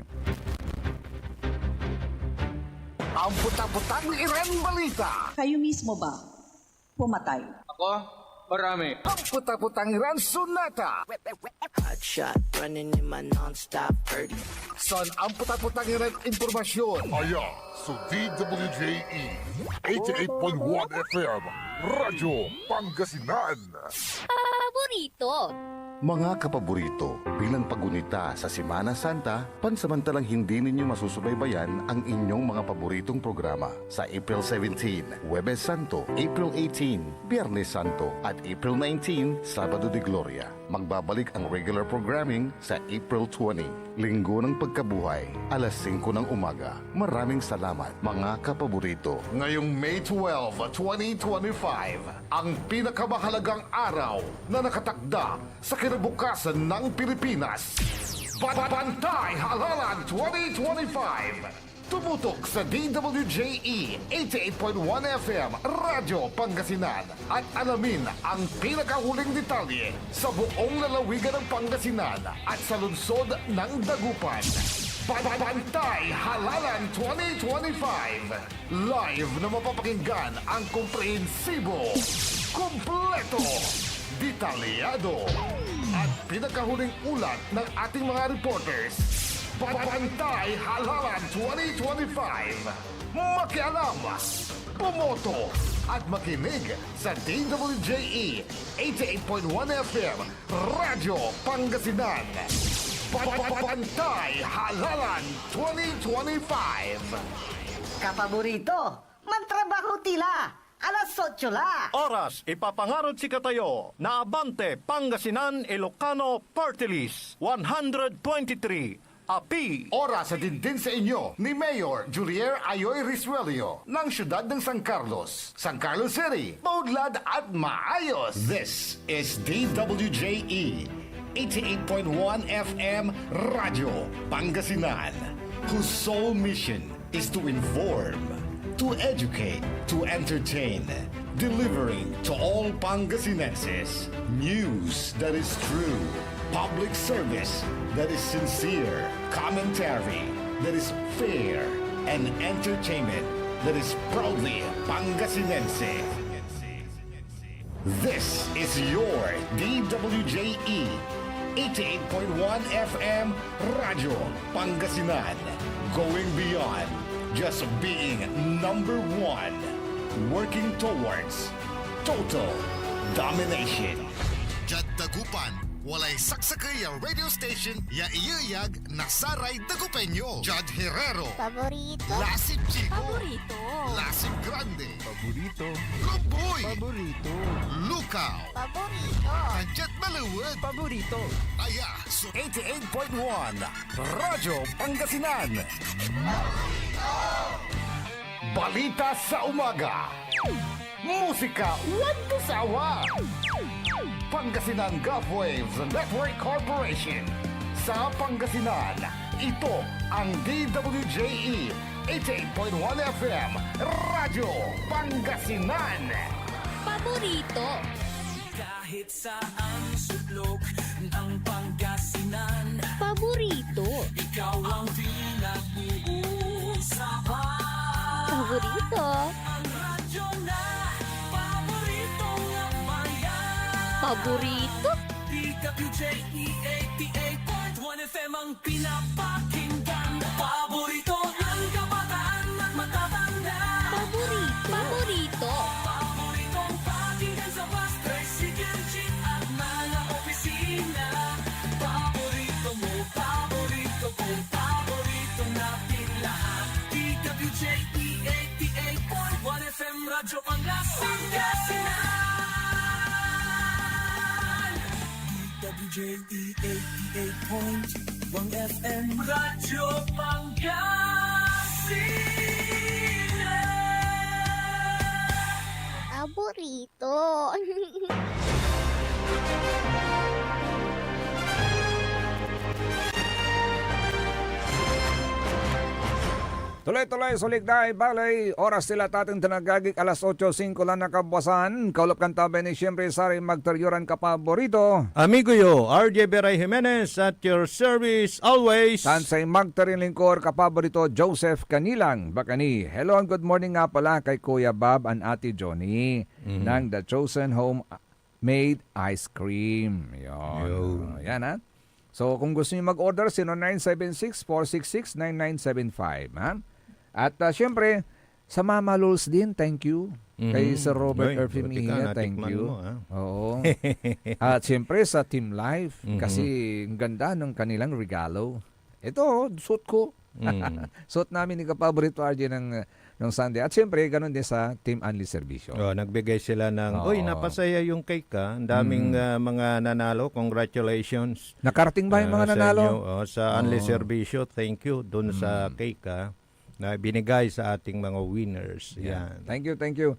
Amputaputang Iran Balita. Kayo mismo ba pumatay? Ako? Marami. Amputaputang Iran Sonata. Hot shot, running in my non-stop thirty. Son, amputaputang Iran Impormasyon. Aya, so D W J E, eighty-eight point one F M, Radyo Pangasinan. Paborito. Mga kapaborito, bilang pagunita sa Semana Santa, pansamantalang hindi ninyo masusubaybayan ang inyong mga paboritong programa sa April seventeen, Huwebes Santo, April eighteen, Biyernes Santo, at April nineteen, Sabado de Gloria. Magbabalik ang regular programming sa April twenty, Linggo ng Pagkabuhay, alas singko ng umaga. Maraming salamat, mga kapaborito. Ngayong May twelve, twenty twenty-five, ang pinakamahalagang araw na nakatakda sa kinabukasan ng Pilipinas. Ba-, Bantay Halalan twenty twenty-five. Tumutok sa D W J E eighty-eight point one F M Radyo Pangasinan at alamin ang pinakahuling detalye sa buong lalawigan ng Pangasinan at sa lungsod ng Dagupan. Ba-, Bantay Halalan twenty twenty-five. Live na mapapakinggan ang komprehensibo, kompleto, detalyado, at pinakahuling ulat ng ating mga reporters. Bantay Halalan twenty twenty-five. Makialam, bumoto, at makinig sa D W J E eighty-eight point one F M Radyo Pangasinan. Ba-, ba-, Bantay Halalan twenty twenty-five. Kapaborito, mantrabaho ti la. Alas otso la. Oras, ipapangarod sikatayo na Abante Pangasinan Ilocano Party List one hundred twenty-three, API. Oras hatid din sa inyo ni Mayor Julier Ayoy Risuelio ng siyudad ng San Carlos, San Carlos City, Maudlad at Maayos. This is D W J E eighty-eight point one F M Radyo Pangasinan, whose sole mission is to inform, to educate, to entertain, delivering to all Pangasinenses news that is true, public service that is sincere, commentary that is fair, and entertainment that is proudly Pangasinense. This is your D W J E eighty-eight point one F M Radyo Pangasinan. Going beyond just being number one. Working towards total domination. Diad Dagupan, walay saksakey a radio station ya iyeyag na saray Dagupeño. Jad Herrero. Paborito. Lasip Chico. Paborito. Lasip Grande. Paborito. Lumboy. Paborito. Lukaw. Paborito. Diad Maliwet. Paborito. Aya so eighty-eight point one Radyo Pangasinan. Balita sa umaga. Musika, walang sawa. Pangasinan Gulf Waves Network Corporation. Sa Pangasinan, ito ang D W J E eighty-eight point one F M Radyo Pangasinan. Paborito. Kahit saan sulok ng Pangasinan. Paborito. Ikaw ang pinag-uusapan. Paborito. Ang radyo na paboritong bayan. Paborito. D W J E eighty-eight point one F M ang pinapakinggan. Paborito ng kabataan at matatanda. Paborito. Paborito. Paboritong pakinggan sa bus, tricycle, jeep at mga opisina. Paborito mo, paborito ko, paborito natin lahat. D W J E eighty-eight point one F M Radyo Pangasinan. D W J E eighty-eight point one F M Radyo Pangasinan. Paborito. Tuloy-tuloy so likday baley. Oras ti la taten tan agagik alas otso singko lan na kabuasan. Kaulop kan tabi ni siyempre saray magteryoran kapaborito. Amigo yo, R J Beray Jimenez at your service always. Tan say magteryong lingkor kapaborito, Joseph Canilang. Bakani, hello and good morning nga pala kay Kuya Bob and Ate Johnny Mhm. ng The Chosen Home Made Ice Cream. Yun. Yun. Oh, yan, ha? So, kung gusto niyo mag-order, zero nine seven six, four six six, nine nine seven five, ha? At, ah, siyempre, Sa Mama Lols din, thank you. Kay Mhm. Sir Robert Ay, Earthy buti ka, Mejia, thank natikman you. mo, ah. Oo. At siyempre sa Team Life, Mhm. kasi ang ganda ng kanilang regalo. Ito, suot ko. Mm. Suot namin ni Kapaborito R J ng, ng Sunday. At siyempre, ganun din sa Team Unli Servisyo. Oh, nagbigay sila ng, "Uy, Oo. napasaya yung cake, ah. Ang daming, Mm. ah, mga nanalo. Congratulations." Nakarating ba yung Ah, mga sa nanalo? inyo, oh, sa Unli Oo. Servisyo, thank you dun sa Mm. cake, ah, na binigay sa ating mga winners. Yeah. Yan. Thank you, thank you.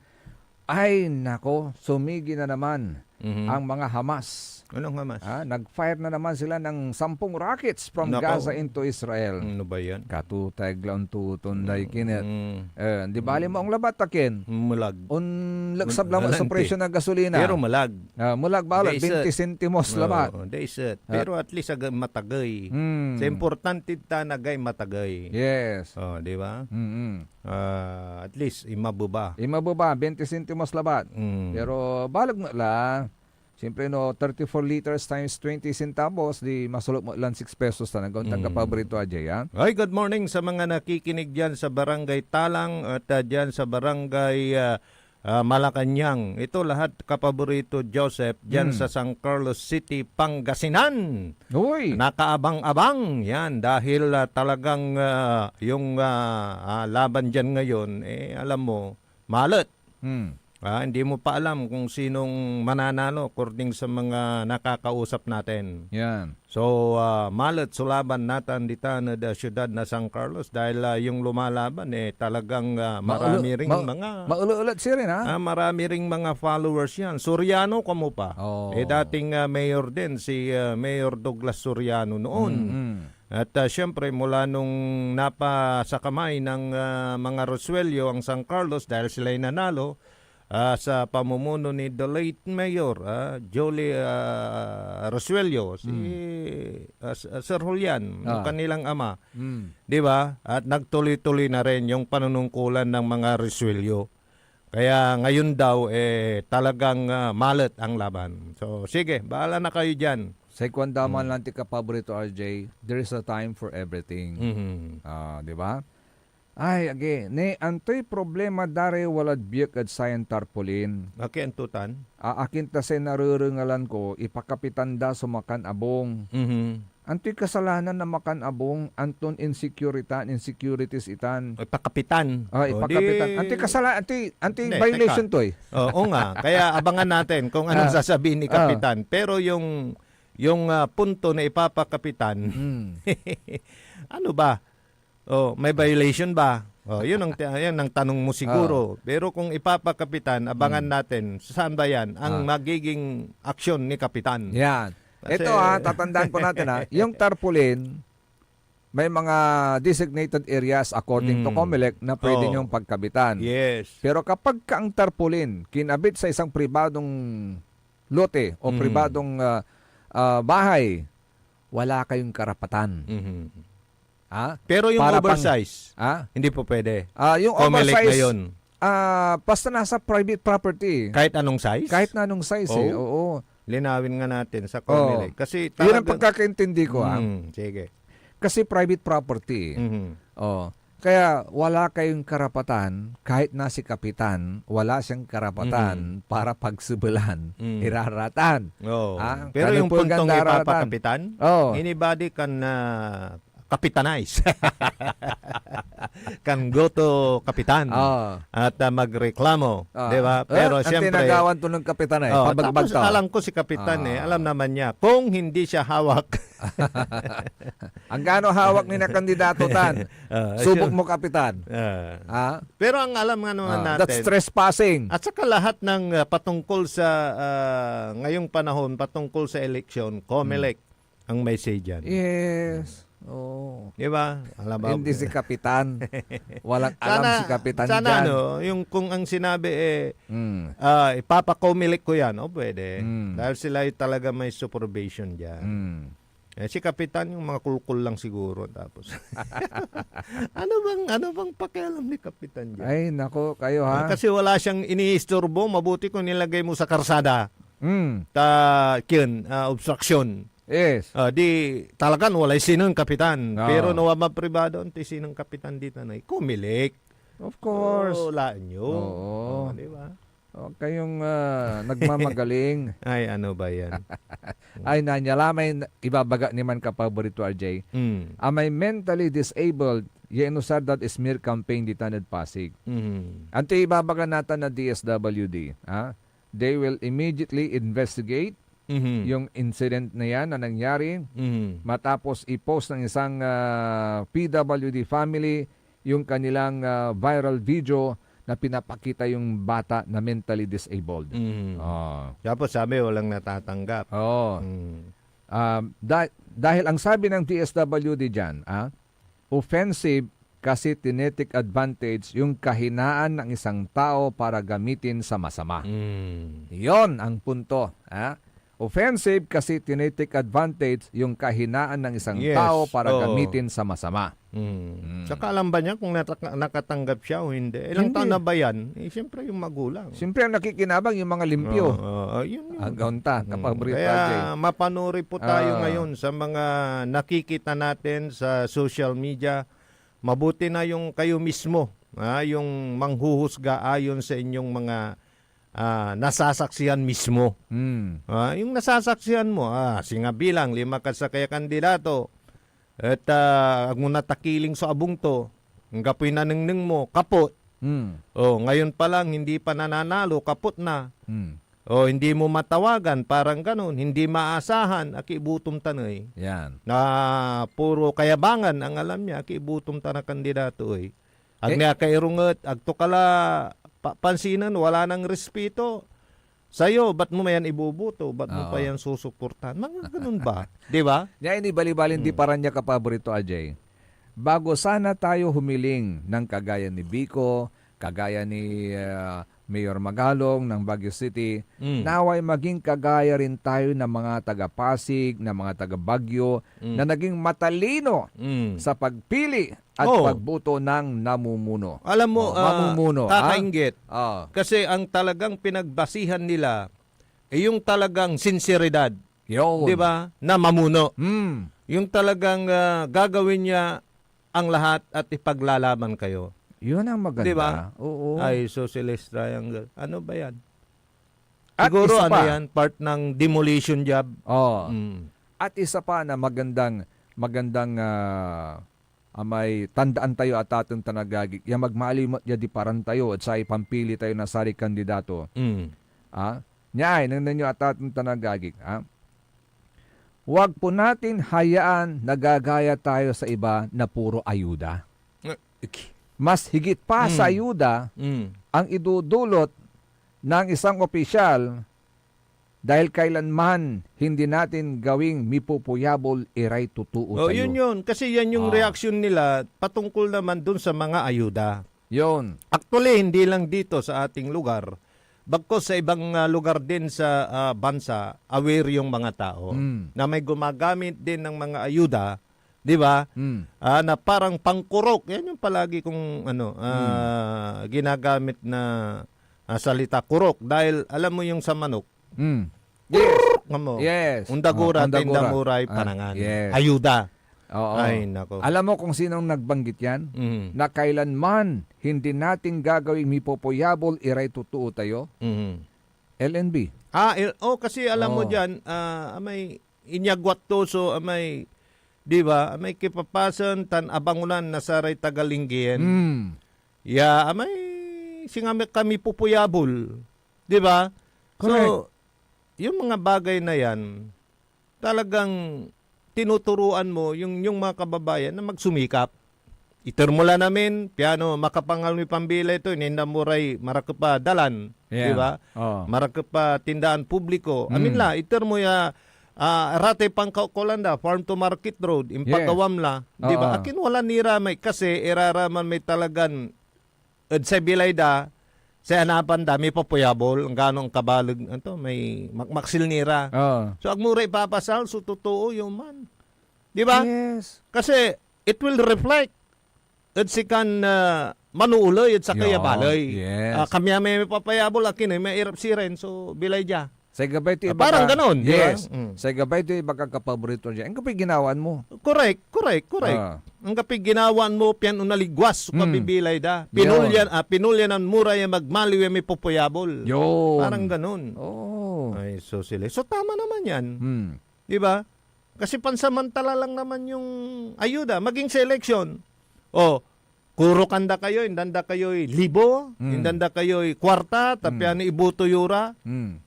Ay, nako, sumigi na naman Mhm. ang mga Hamas. Anong Hamas? Ah, nag-fire na naman sila ng sampung rockets from Nako. Gaza into Israel. Ano ba yan? Katutay la ontoton day Mm, kin et. mm. Eh, di bali mo ang labat, akin? Melag. Onleksab Mel-, laman so melanti. presyo ng gasolina. Pero melag. Ah, melag balet, Daiset. twenty sentimos labat. Oo, daiset. Ah. Pero at least aga-, matagey. Mm. Sa importante ta nagay matagey. Yes. Oh, di ba? Mm-mm. Ah, at least, imabeba. Imabeba, twenty sentimos labat. Mm. Pero baleg met la, siyempre no, thirty-four liters times twenty centavos, di masolop met lan six pesos ta nagawang Mm. Kapaborito, Ajay, ah. Hi, good morning sa mga nakikinig diyan sa Barangay Talang at, ah, diyan sa Barangay, ah, ah, Malacañang. Ito lahat, Kapaborito Joseph, diyan Mm. sa San Carlos City, Pangasinan. Uy! Nakaabang-abang yan dahil, ah, talagang, ah, yung, ah, ah, laban diyan ngayon, eh, alam mo, malet. Hmm. Ah, hindi mo pa alam kung sinong mananalo according sa mga nakakausap natin. Yan. So, ah, malet so laban natan ditan ed, ah, siyudad na San Carlos dahil, ah, yung lumalaban, eh, talagang, ah, Maulo-, marami ring ma-, mga maulo-ulat sirin, ha? Ah, marami ring mga followers yan. Soriano, kamo pa. Oh. Eh, dating, ah, mayor din, si, ah, Mayor Douglas Soriano noon. Mm, mm. At, ah, siyempre, mula nung napasakamay ng, ah, mga Resuello ang San Carlos dahil sila'y nanalo, ah, sa pamumuno ni the late Mayor, ah, Jolie, ah, Resuello, si, Hmm. ah, S-, ah, Sir Julian, yung Ah. kanilang ama. Hmm. Di ba? At nagtuloy-tuloy na rin yung panunungkulan ng mga Resuello. Kaya ngayon daw, eh, talagang, ah, malet ang laban. So, sige, bahala na kayo dyan. Say kuan da man Hmm. lan ti Kapaborito R J, "There is a time for everything." Mhm. Ah, di ba? Ay, agi, ne, antoy problema da ray walad biek ed sayan tarpaulin? Aki antotan? A-, akin ta say narerengalan ko, ipakapitan da so makan abung. Mhm. Antoy kasalanan na makan abung, anton insecurity tan, insecurities itan? Ay, pakapitan. Ah, O, ipakapitan. di Antoy kasala-, antoy, antoy Hindi, violation teka. to eh. Oo nga. Kaya abangan natin kung anong Ah. sasabihin ni Ah. Kapitan. Pero yung, yung, ah, punto na ipapakapitan, Hmm. ano ba? Oh, may violation ba? Oh, yun ang ti-, yan ang tanong mo siguro. Ah. Pero kung ipapakapitan, abangan Hmm. natin, saan ba yan ang Ah. magiging aksyon ni Kapitan? Yan. Kasi Ito, ah, tatandaan po natin, ah, yung tarpaulin, may mga designated areas according to Mm. Comelec na pwede Oh. niyong pagkabitan. Yes. Pero kapag ka ang tarpaulin kinabit sa isang pribadong lote o Mm. pribadong, ah, ah, bahay, wala kayong karapatan. Mhm. Ha? Pero yung Para pang oversize, ha? hindi po pwede. Ah, yung Comelec oversize, ngayon. ah, basta nasa private property. Kahit anong size? Kahit na anong size, eh. Oh. Oo. Linawin nga natin sa Oh. Comelec. Kasi Yun ang talaga pagkakaintindi ko, ah. Mm, sige. Kasi private property. Mhm. Oh. Kaya wala kayong karapatan, kahit na si Kapitan, wala siyang karapatan Mhm. para pagsubelan, Mm. iraratan. Oo. Ah, Pero yung kalupugan puntong daratan. ipapakapitan, Oh. anybody can, ah, kapitanize. Can go to Kapitan Oo. at, ah, magreklamo, Oo. di ba? Eh, Pero ang siyempre, tinagawan to ng Kapitan eh, oo, pabagbag tapos to. alam ko si Kapitan eh, Ah. alam naman niya, kung hindi siya hawak. Ang gano hawak ni na kandidato tan? Ah, Subok sure. mo, Kapitan. Ah. Ah? Pero ang alam nga naman Ah, that's natin, trespassing. at saka lahat ng, ah, patungkol sa, ah, ngayong panahon, patungkol sa eleksyon, Comelec. ang may say dyan. Yes. Oo. Di ba? Alam mo? Hindi si Kapitan. Walang alam Sana, si Kapitan sana, dyan. no, yung kung ang sinabi eh, Mm. ah, ipapa-Comelec ko yan, o pwede. Mm. Dahil sila ay talaga may supervision dyan. Mm. Eh, si Kapitan, yung mga kulkul lang siguro. Tapos, ano bang, ano bang pakialam ni Kapitan dyan? Ay, nako, kayo, ha? Ah, kasi wala siyang iniistorbo. Mabuti kung nilagay mo sa karsada. Mm. Ta, kin, ah, obstruction. Yes. Ah, di, talagan walay sineng kapitan. Oo. Pero no, wama pribado, anti sineng kapitan dita na, Comelec. Of course. Oo, laen yo. Oo. Oo, di ba? Huwag kayong, ah, nagmamagaling. Ay, ano ba yan? Ay, nanya la may ibabaga ni man kapaborito, R J. Mm. Amay mentally disabled, ya inusar dad smear campaign ditan ed Pasig. Mm. Antoy ibabaga natan na D S W D, ha? They will immediately investigate Mhm. yung incident na yan na nangyari Mhm. matapos i-post ng isang, ah, P W D family yung kanilang, ah, viral video na pinapakita yung bata na mentally disabled. Mhm. Ah. Tapos sabi, walang natatanggap. Oo. Mm. Ah, da-, dahil ang sabi ng D S W D dyan, ah, offensive kasi tine-take advantage yung kahinaan ng isang tao para gamitin sa masama. Mm. Yon ang punto, ah. Offensive kasi tine-take advantage yung kahinaan ng isang Yes, tao para oo. gamitin sa masama. Mm. Mm. Saka alam ba niya kung nataka-, nakatanggap siya o hindi? Ilang Hindi. taon na ba yan? Eh, siyempre yung magulang. Siyempre, ang nakikinabang yung mga limpyo. Oo, oo, yun, yun. Agaw ta, Mm. kapaborito, Kaya R J. mapanuri po tayo Ah. ngayon sa mga nakikita natin sa social media. Mabuti na yung kayo mismo, ah, yung manghuhusga ayon sa inyong mga, ah, nasasaksian mismo. Mm. Ah, yung nasasaksian mo, ah, singa bilang lima ka sakey a kandidato, et, ah, ag mo natakiling so abung to, anggapoy nanengneng mo, kaput. Mm. Oh, ngayon pa lang, hindi pa nananalo, kaput na. Mm. Oh, hindi mo matawagan, parang ganun, hindi maasahan, akibutom ta ni. Yan. Na puro kayabangan ang alam niya, akibutom ta na kandidato, eh. Ag Eh, niya kairunget, ag to ka la pa-, pansinen, wala nang respeto sa'yo, ba't mo yan iboboto? Ba't mo pa Oo. yan susuportahan? Mga ganun ba? Di ba? Niya ini balibalin di Hmm. paran niya kapaborito, Ajay. Bago sana tayo humiling ng kagaya ni Vico, kagaya ni, ah, Mayor Magalong ng Baguio City, Mm. naway maging kagaya rin tayo ng mga taga Pasig, ng mga taga Baguio, Mm. na naging matalino Mm. sa pagpili at Oo. pagboto ng namumuno. Alam mo, Oh, ah, mamumuno, ha? kakainggit. Oh. Kasi ang talagang pinagbasihan nila ay yung talagang sinseridad, Yun. di ba? Na mamuno. Hmm. Yung talagang, ah, gagawin niya ang lahat at ipaglalaban kayo. Yun ang maganda. Di ba? Oo. Ay, Socialist Triangle. Ano ba yan? At Siguro, isa ano pa. yan? Part ng demolition job. Oo. Mm. At isa pa na magandang, magandang, ah, amay tandaan tayo, ataten tan agagik, ya magmaliw met ya diparan tayo ed say pampili tayo na saray kandidato. Mm. Ah, niay, nengneng yo, ataten tan agagik, ah. Huwag po natin hayaan na gagaya tayo sa iba na puro ayuda. Eh, iki. Mas higit pa sa Mm. ayuda Mm. ang idudulot ng isang opisyal dahil kailanman hindi natin gawing mipupuyabol iray totoo Oh, tayo. yun yun. Kasi yan yung Ah. reaksyon nila patungkol naman dun sa mga ayuda. Yun. Actually, hindi lang dito sa ating lugar. Bagkus sa ibang, ah, lugar din sa, ah, bansa, aware yung mga tao Mm. na may gumagamit din ng mga ayuda, di ba? Mm. Ah, na parang pangkurok. Yan yung palagi kong, ano, ah, Mm. ginagamit na, ah, salita, kurok. Dahil alam mo yung sa manok, Mm. Yes. Kurok mo. Yes. Undagura, Oh, undagura. tindamuray, Ah, panangan. yes. Ayuda. Oo. Ay, nako. Alam mo kung sinong nagbanggit yan? Mm. Na kailanman hindi natin gagawing mipupuyabol iray totoo tayo? Mm. L N B. Ah, il-, oh, kasi alam mo Oh. dyan, ah, amay inyagwat to, so amay, di ba, amay kipapasen tan abangunan na saray taga Lingayen. Mm. Ya, amay singa mi-, kami pupuyabol. Di ba? So, Correct. yung mga bagay na yan, talagang tinuturuan mo yung, yung mga kababayan na magsumikap. Iter mo la namin, piano, makapangal moy pambilay to, ininda mo ray marakep a dalan, Yeah. di ba? Oo. Marakep a tindaan publiko. Amin Mm. la, iter mo ya, ah, ratay pankaukolan da, farm to market road, impagawam Yes. la, di ba? Oo. Akin wala ni ra may, kasi iraraman may talagan ed say bilay da, say anapan da, mipupuyabol, anggano angkabaleg, anto, may makmaksil ni ra. Oo. So, ag mo ra ipapasal so totoo, yun man. Di ba? Yes. Kasi, it will reflect ed sikan, ah, manuuley ed sakey a Yun. baley. Yes. Ah, kami a may mipapayabol, akin, eh, mairap sirin so bilay dia. Say gabay to Ah, ibaga, parang ganon, di ba? Yes. Mm. Say gabay to ibaga kapaborito dia. Anggapoy ginawaan mo. Correct, correct, correct. Ah. Anggapoy ginawaan mo pian onaligwas so Mm. kabibilay da. Yun. Pinulyan, ah, pinulyanan mo ra ya magmaliw ya mipupuyabol. Yun. Parang ganon. Oo. Ay, so sila. So, tama naman yan. Hmm. Di ba? Kasi pansamantala lang naman yung ayuda. Maging sa eleksyon. O, kurukan da kayo, indan da kayo'y libo, Hmm. indan da kayo'y kwarta, ta Hmm. piano iboto yo ra. Hmm.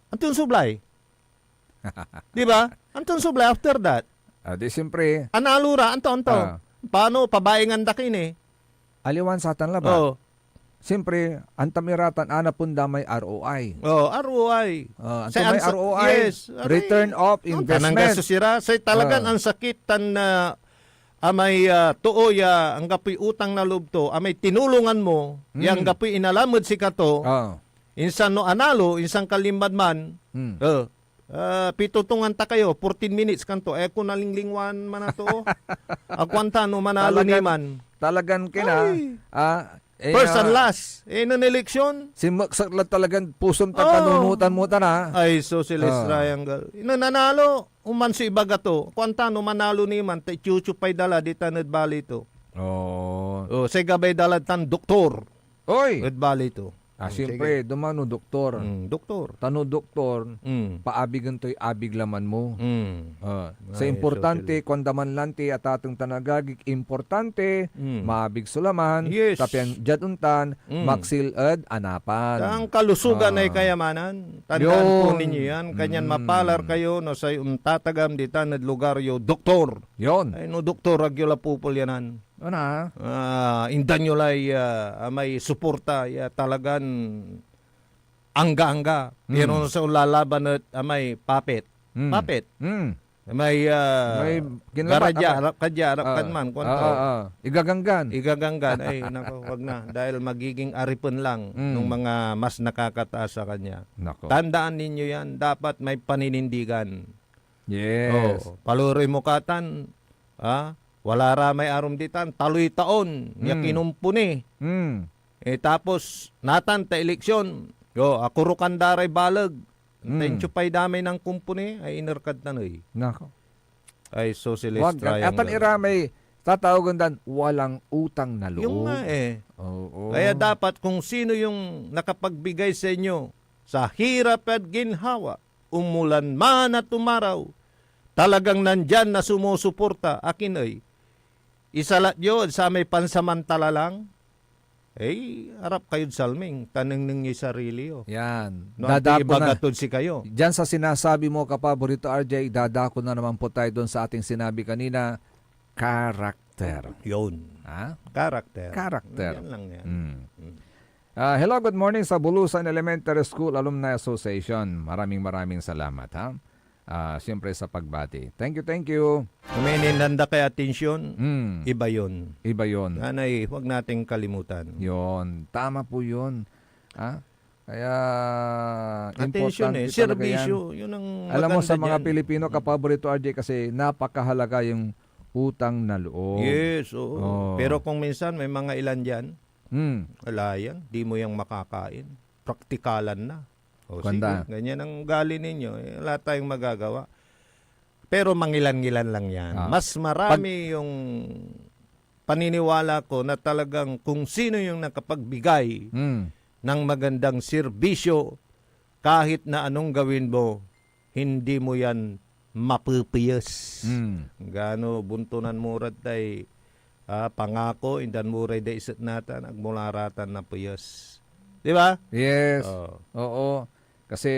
Anto yung sublay? Di ba? Anto yung sublay after that? Ah, di siyempre. Analo ra, anto, anto? Ah. Paano, pabaingan da kayo ni? Aliwan satan labat. Oo. Siyempre, antam iratan, anapen da may R O I. Oh, R O I. Ah, anto may R O I? Yes, aray. Return of investment. Tanang gastos ira. Say talagan Ah. ang sakit tan, ah, amay, ah, too ya anggapoy utang na loob to, amay tinulongan mo, ya Hmm. anggapoy inalam ed sikato, Ah. insan no analo, insan ka linmad man, Hmm. eh, ah, pitotongan ta kayo, fourteen minutes kanto, eh, ako nalinglingwan man ato. Akuan ta no manalo Talagan, ni man. talagan kina, Ay. ah, eh, First and ah, last. Eh, nen eleksyon. Sinmeksak la talagan pusom ta Oh. kanunutan mo ta na. Ay, so si Les Ah. Triangle. Nen nanalo, oman so ibaga to. Kuan ta, no manalo ni man, ta ichuchu pay dala, di tan ed bali to. Oh. Oh, say gabay dalad tan doktor. Oy! Ed bali to. Ah, Mm, siyempre, sige. Dumano doktor. Mm, doktor. Tano doktor, Mm. paabigen toy abig laman mo. Mm. Ah, sa Ay, importante, so, kuan da man lanti, atateng tan agagik, importante, Mm. maabig so laman, Yes. tapian diad ontan, Mm. maksil ed anapan. Ta ang kalusugan ay Ah. kayamanan. Tandaan po Yun. ninyo yan. Kanyan Mm. mapalar kayo no say ontatagam ditan ed lugar yo, doktor. Yun. Ay, no doktor, agyo la pupulyanan. Ano? Ah, indan yo lay, ah, amay suporta ya talagan angga-angga. Mm. Pero no say onlalaban et amay papet. Mm. Papet. Mm. May, ah, May kinlabat, garadya, apa? arap ka dya, arap ka Ah, man, kuanto. ah, ah, ah. Igaganggan. Igaganggan. Ay, nako, wag na. Dahil magiging aripen lang Mm. nung mga mas nakakataas sa kanya. Nako. Tandaan ninyo yan. Dapat may paninindigan. Yes. Oo. Paluroy mo katan, ah, wala ra may arum ditan. Taloy taon, ya Mm. kinumpuni. Mm. Eh, tapos, natan ta eleksyon. Yo, akurukan da ray baleg. Mm. Tensyo pay damay nankumpuni, ay iner kad taney. Nako. Ay, so si Les Wag, Triangle. atan ira may tatawagan dan walang utang na loob. Yung nga eh. Oo. Kaya dapat kung sino yung nakapagbigay sa inyo sa hirap at ginhawa, umulan man at umaraw, talagang nandyan na sumusuporta, akin ey. Isalat yo ed samay pansamantala lang, Ey, arap kayod salming, ta nengneng yoy sarili yo. Yan. No antoy Dadako na. ibaga tod sikayo. Diyan sa sinasabi mo, kapaborito R J, dadako na naman po tayo doon sa ating sinabi kanina, character. Yun. Ha? Character. Character. Yan lang yan. Mm. Mm. Ah, hello, good morning sa Bulusan Elementary School Alumni Association. Maraming, maraming salamat, ha? Ah, siyempre sa pagbati. Thank you, thank you. Kung may ininanda kay atensyon, Mm. iba yun. Iba yun. Nanay, huwag nating kalimutan. Yun. Tama po yun. Ha? Kaya, Atensyon importante eh. talaga yan. Serbisyo, yun ang Alam mo, maganda sa mga dyan. Pilipino, Mm. kapaborito, R J, kasi napakahalaga yung utang na loob. Yes, oo. Oh. Pero kung minsan may mga ilan dyan, Hmm. wala yan, di mo yang makakain. Praktikalan na. O, Kuanda. sige, ganyan ang ugali ninyo. Eh, wala tayong magagawa. Pero mangilan-ngilan lang yan. Ah. Mas marami Pag- yung paniniwala ko na talagang kung sino yung nakapagbigay Hmm. ng magandang serbisyo, kahit na anong gawin mo, hindi mo yan mapepiyes. Hmm. Gano buntunan mo rad tay, ah, pangako, indan mo ray daiset natan, agmo la ratan napiyes. Di ba? Yes. Oo. Oo. Kasi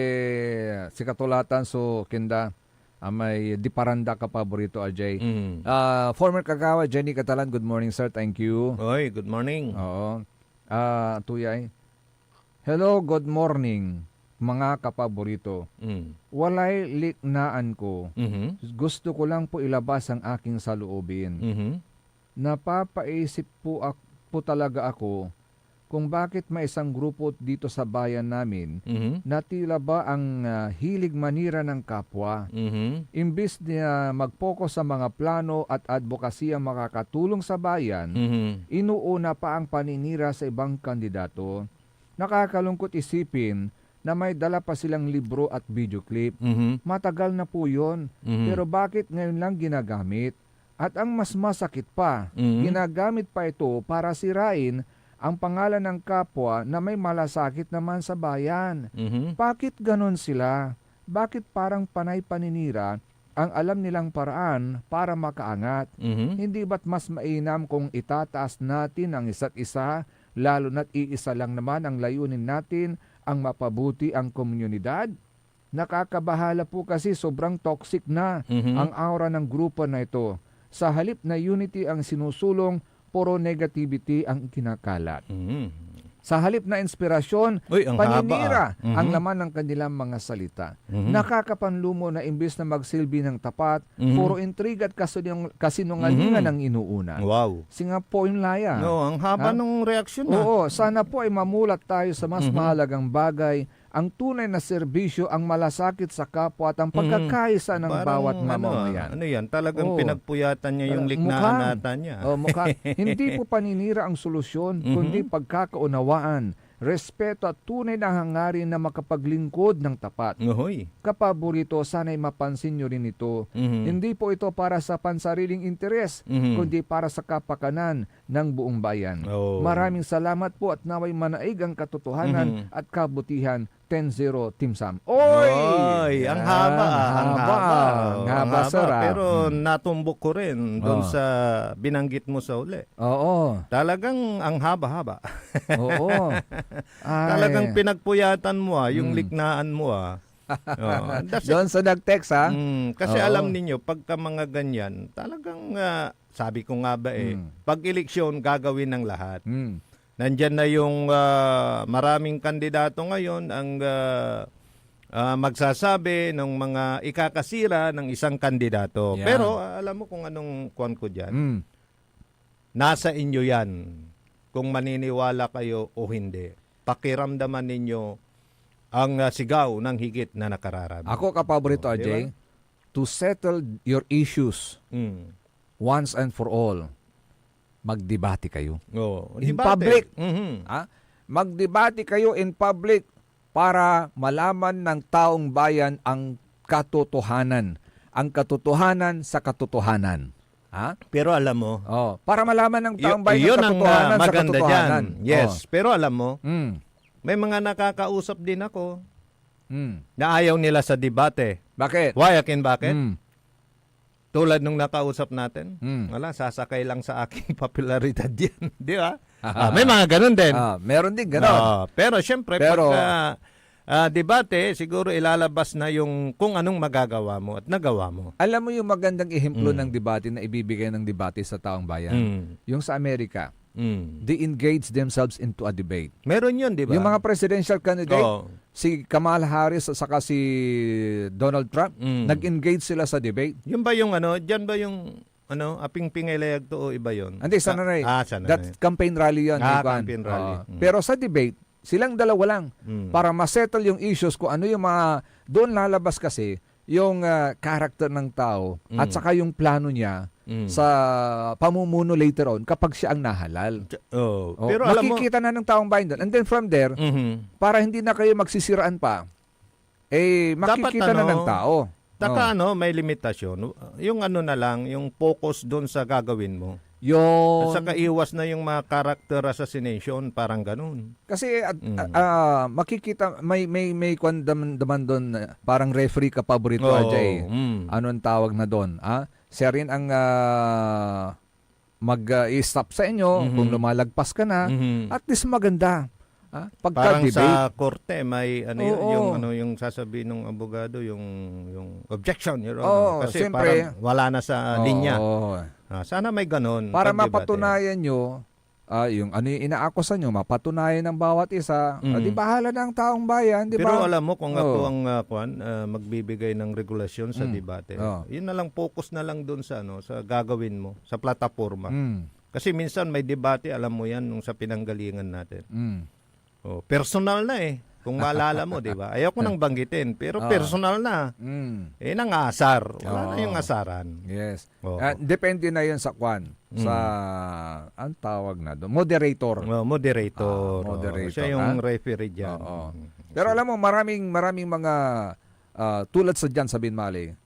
sikatulatan so kinda, ah, may diparanda ka paborito, R J. Mm. Ah, former kagawa, Jenny Catalan, good morning, sir. Thank you. Oy, good morning. Oo. Ah, tuyay. Hello, good morning, mga kapaborito. Mm. Walay liknaan ko. Mhm. Gusto ko lang po ilabas ang aking saloobin. Mhm. Napapaisip po ak-, po talaga ako kung bakit may isang grupo dito sa bayan namin Mhm. na tila ba ang, ah, hilig manira ng kapwa. Mhm. Imbis na mag-focus sa mga plano at adbokasiyang makakatulong sa bayan, Mhm. inuuna pa ang paninira sa ibang kandidato. Nakakalungkot isipin, na may dala pa silang libro at video clip. Mhm. Matagal na po yun. Mhm. Pero bakit ngayon lang ginagamit? At ang mas masakit pa, Mhm. ginagamit pa ito para sirain ang pangalan ng kapwa na may malasakit naman sa bayan. Mhm. Bakit ganon sila? Bakit parang panay paninira ang alam nilang paraan para makaangat? Mhm. Hindi ba't mas mainam kung itataas natin ang isa't isa, lalo na't iisa lang naman ang layunin natin, ang mapabuti ang komunidad? Nakakabahala po kasi sobrang toxic na Mhm. ang aura ng grupo na ito. Sa halip na unity ang sinusulong, puro negativity ang ikinakalat. Mhm. Sa halip na inspirasyon, Uy, ang haba, paninira ah. ang Mhm. laman ng kanilang mga salita. Mhm. Nakakapanlumo na imbes na magsilbi ng tapat, Mhm. puro intriga at kasinung-, kasinungalingan Mhm. ang inuuna. Wow. Singa po yung laya. No, ang haba Ha? nung reaksyon, ah. Oo, sana po ay mamulat tayo sa mas Mhm. mahalagang bagay, ang tunay na serbisyo, ang malasakit sa kapwa at ang Mhm. pagkakaisa ng Parang bawat ano, ah, mamamayan. ano yan? Talagang Oo. pinagpuyatan niya yung Talagang liknaan mukhang, nata niya. oh, mukha, hindi po paninira ang solusyon, Mhm. kundi pagkakaunawaan, respeto at tunay na hangarin na makapaglingkod ng tapat. Uhoy. Kapaborito, sana'y mapansin nyo rin ito. Mhm. Hindi po ito para sa pansariling interes, Mhm. kundi para sa kapakanan ng buong bayan. Oh. Maraming salamat po at naway manaig ang katotohanan Mhm. at kabutihan. Ten zero, Team Sam. Oy! Oy, ang Yan, haba, ah, ang haba. haba. Oh, Ang ang haba, haba, sir, ah. pero Mm. natumbok ko rin doon Oh. sa binanggit mo sa uli. Oo. Talagang ang haba-haba. Oo. Talagang Ay. pinagpuyatan mo, ah, yung Mm. liknaan mo, ah. Oo, that's it. Doon sa nag-text, ha? Mm, kasi Oo. alam ninyo, pagka mga ganyan, talagang, ah, sabi ko nga ba eh, Mm. pag eleksyon, gagawin ng lahat. Mm. Nandiyan na yung, ah, maraming kandidato ngayon ang, ah, ah, magsasabi ng mga ikakasira ng isang kandidato. Yan. Pero, ah, alam mo kung anong kuwan ko dyan? Mm. Nasa inyo yan kung maniniwala kayo o hindi. Pakiramdaman ninyo ang, ah, sigaw ng higit na nakararami. Ako, kapaborito, Oh, di Ajay, ba? to settle your issues Mm. once and for all, magdebate kayo. Oo, In debate. public. Mhm. Ha? Magdebate kayo in public para malaman ng taong bayan ang katotohanan. Ang katotohanan sa katotohanan. Ha? Pero alam mo, Oh, para malaman ng Y-, taong bayan ang yun ang, ah, katotohanan sa maganda katotohanan. dyan. Yes, Oh. pero alam mo, Mm. may mga nakakausap din ako Mm. na ayaw nila sa debate. Bakit? Why, Akin, bakit? Mm. Tulad nung nakausap natin, Mm. wala, sasakay lang sa aking popularidad yan. Di ba? Ah, may mga ganun din. Ah, meron din ganun. Oo, pero siyempre, Pero pagka, ah, debate, siguro ilalabas na yung kung anong magagawa mo at nagawa mo. Alam mo yung magandang ehemplo Mm. ng debate na ibibigay ng debate sa taong bayan? Mm. Yung sa Amerika, Mm. they engage themselves into a debate. Meron yun, di ba? Yung mga presidential candidate, Oo. si Kamala Harris at saka si Donald Trump, Mm. nag-engage sila sa debate. Yun ba yung ano, dyan ba yung ano, aping pingaylayag to o iba yun? Hindi, Sa, sana na eh. ah, sana That na eh. campaign rally yun, Ah, yung kwan. campaign rally. Oo. Mm. Pero sa debate, silang dalawa lang. Mm. Para masettle yung issues kung ano yung mga, doon lalabas kasi yung, ah, character ng tao at Mm. saka yung plano niya Mm. sa pamumuno later on kapag siya ang nahalal. J-, oh, Oh, pero alam mo makikita na ng taong bayan doon. And then from there, Mhm. para hindi na kayo magsisiraan pa, eh, Dapat makikita na ano, ng tao. taka Oh. ano, may limitasyon. Yung ano na lang, yung focus doon sa gagawin mo. Yun. At saka iwas na yung mga character assassination, parang ganun. Kasi, at, Mm. ah, makikita, may, may, may kwan daman, daman doon, ah, parang referee ka paborito, Oo, Ajay. mm. Ano ang tawag na doon? Ah? Siya rin ang, ah, mag, ah, i-stop sa inyo Mhm. kung lumalagpas ka na. Mhm. At least maganda. Ah, pagka Parang debate. sa korte, may ano yun, Oo. yung ano, yung sasabihin ng abogado, yung, yung objection, Your Honor. Oo, Kasi siyempre. parang wala na sa Oo. linya. Ah, sana may ganun Para pag debate. mapatunayan nyo, ah, yung ano yung inaakusan nyo, mapatunayan ng bawat isa, ah, Mm. di bahala na ang taong bayan, di Pero ba? alam mo, kung ako Oo. ang, ah, kwan, ah, magbibigay ng regulasyon sa Mm. debate, Oo. yun na lang, focus na lang dun sa, ano, sa gagawin mo, sa plataporma. Mm. Kasi minsan may debate, alam mo yan, nung sa pinanggalingan natin. Mm. Oh, personal na eh. Kung maalala mo, di ba? Ayaw ko nang banggitin, pero Oo. personal na. Mm. Eh, nangasar. Wala na Oo. yung asaran. Yes. Oo. Ah, depende na yun sa kwan. Mm. Sa, ang tawag na doon? Moderator. Oh, moderator. Ah, Oo, moderator, siya yung ha? referee dyan. Oo. Mm. Pero alam mo, maraming, maraming mga, ah, tulad sa diyan, sabihin, Mali,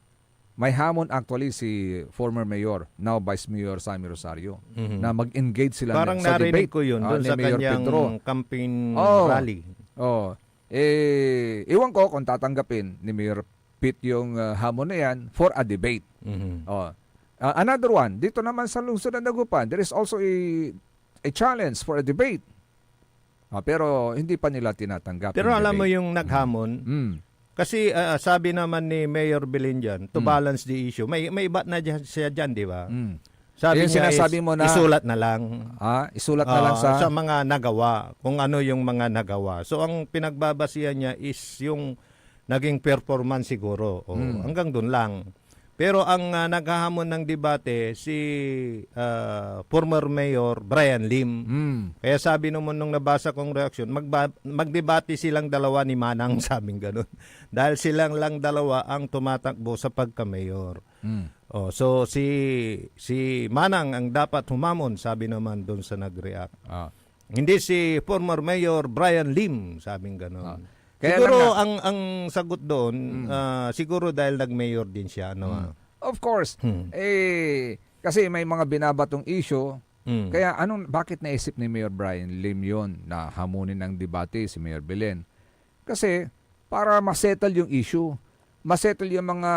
may hamon actually si former mayor, now Vice Mayor Sammy Rosario, Mhm. na mag-engage sila Parang sa narinig debate, ko yun ah, doon ni sa Mayor kanyang Pedro. campaign Oh. rally. Oh. Eh, iwan ko kung tatanggapin ni Mayor Pete yung, ah, hamon na yan for a debate. Mhm. Oh. Ah, another one, dito naman sa lungsod ng Dagupan, there is also a, a challenge for a debate. Ah, pero hindi pa nila tinatanggap Pero yung alam mo debate. yung naghamon, Mm. kasi, ah, sabi naman ni Mayor Belen dyan, to Mm. balance the issue, may, may iba na dyan, siya dyan, di ba? Mm. Sabi Yung niya sinasabi is, mo na isulat na lang. Ah, isulat na lang Ah, sa sa mga nagawa, kung ano yung mga nagawa. So, ang pinagbabasihan niya is yung naging performance siguro. O, Mm. hanggang dun lang. Pero ang, ah, naghahamon ng debate si, ah, former Mayor Brian Lim. Mm. Kaya sabi naman nung nabasa kong reaksyon, magba-, magdebate silang dalawa ni Manang, sabing ganun. Dahil silang lang dalawa ang tumatakbo sa pagka-mayor. Mm. Oh, so si, si Manang ang dapat humamon, sabi naman dun sa nag-react. Ah. Hindi si former Mayor Brian Lim, sabing ganon. Ah. Kaya Siguro lang nga ang, ang sagot doon, Mm. ah, siguro dahil nag-mayor din siya, ano, Mm. ah. Of course. Hmm. Eh, kasi may mga binabatong issue. Mm. Kaya anong, bakit naisip ni Mayor Brian Lim yun na hamunin ang debate si Mayor Belen? Kasi para masettle yung issue. Masettle yung mga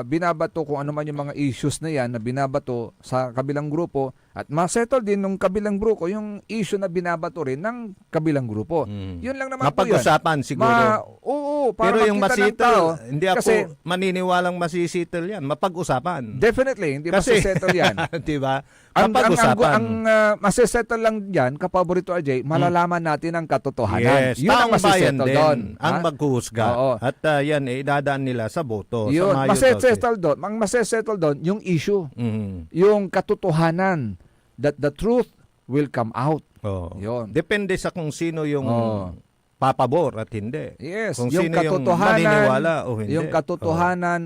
binabato, kung ano man yung mga issues na yan na binabato sa kabilang grupo, at masettle din nung kabilang grupo yung issue na binabato rin ng kabilang grupo. Mm. Yun lang naman po yun. Mapag-usapan siguro. Ma-, oo, para Pero yung makita ng masettle, tao. hindi ako Kasi maniniwalang masisettle yan. Mapag-usapan. Definitely, hindi Kasi, masisettle yan. di ba? Ang, ang, ang, Mapag-usapan. ang, ah, masisettle lang dyan, Kapaborito R J, Hmm. malalaman natin ang katotohanan. Yes, Yun ang taong bayan masisettle din doon, ang ha? maghuhusga. Oo. At, ah, yan, eh, idadaan nila sa boto, sa Yun, Mayo masisettle doon, ang masisettle doon, yung issue. Mhm. Yung katotohanan, that the truth will come out. Oo. Yun. Depende sa kung sino yung Oo. papabor at hindi. Yes, Kung yung sino yung katotohanan, maniniwala o hindi. yung Oo. katotohanan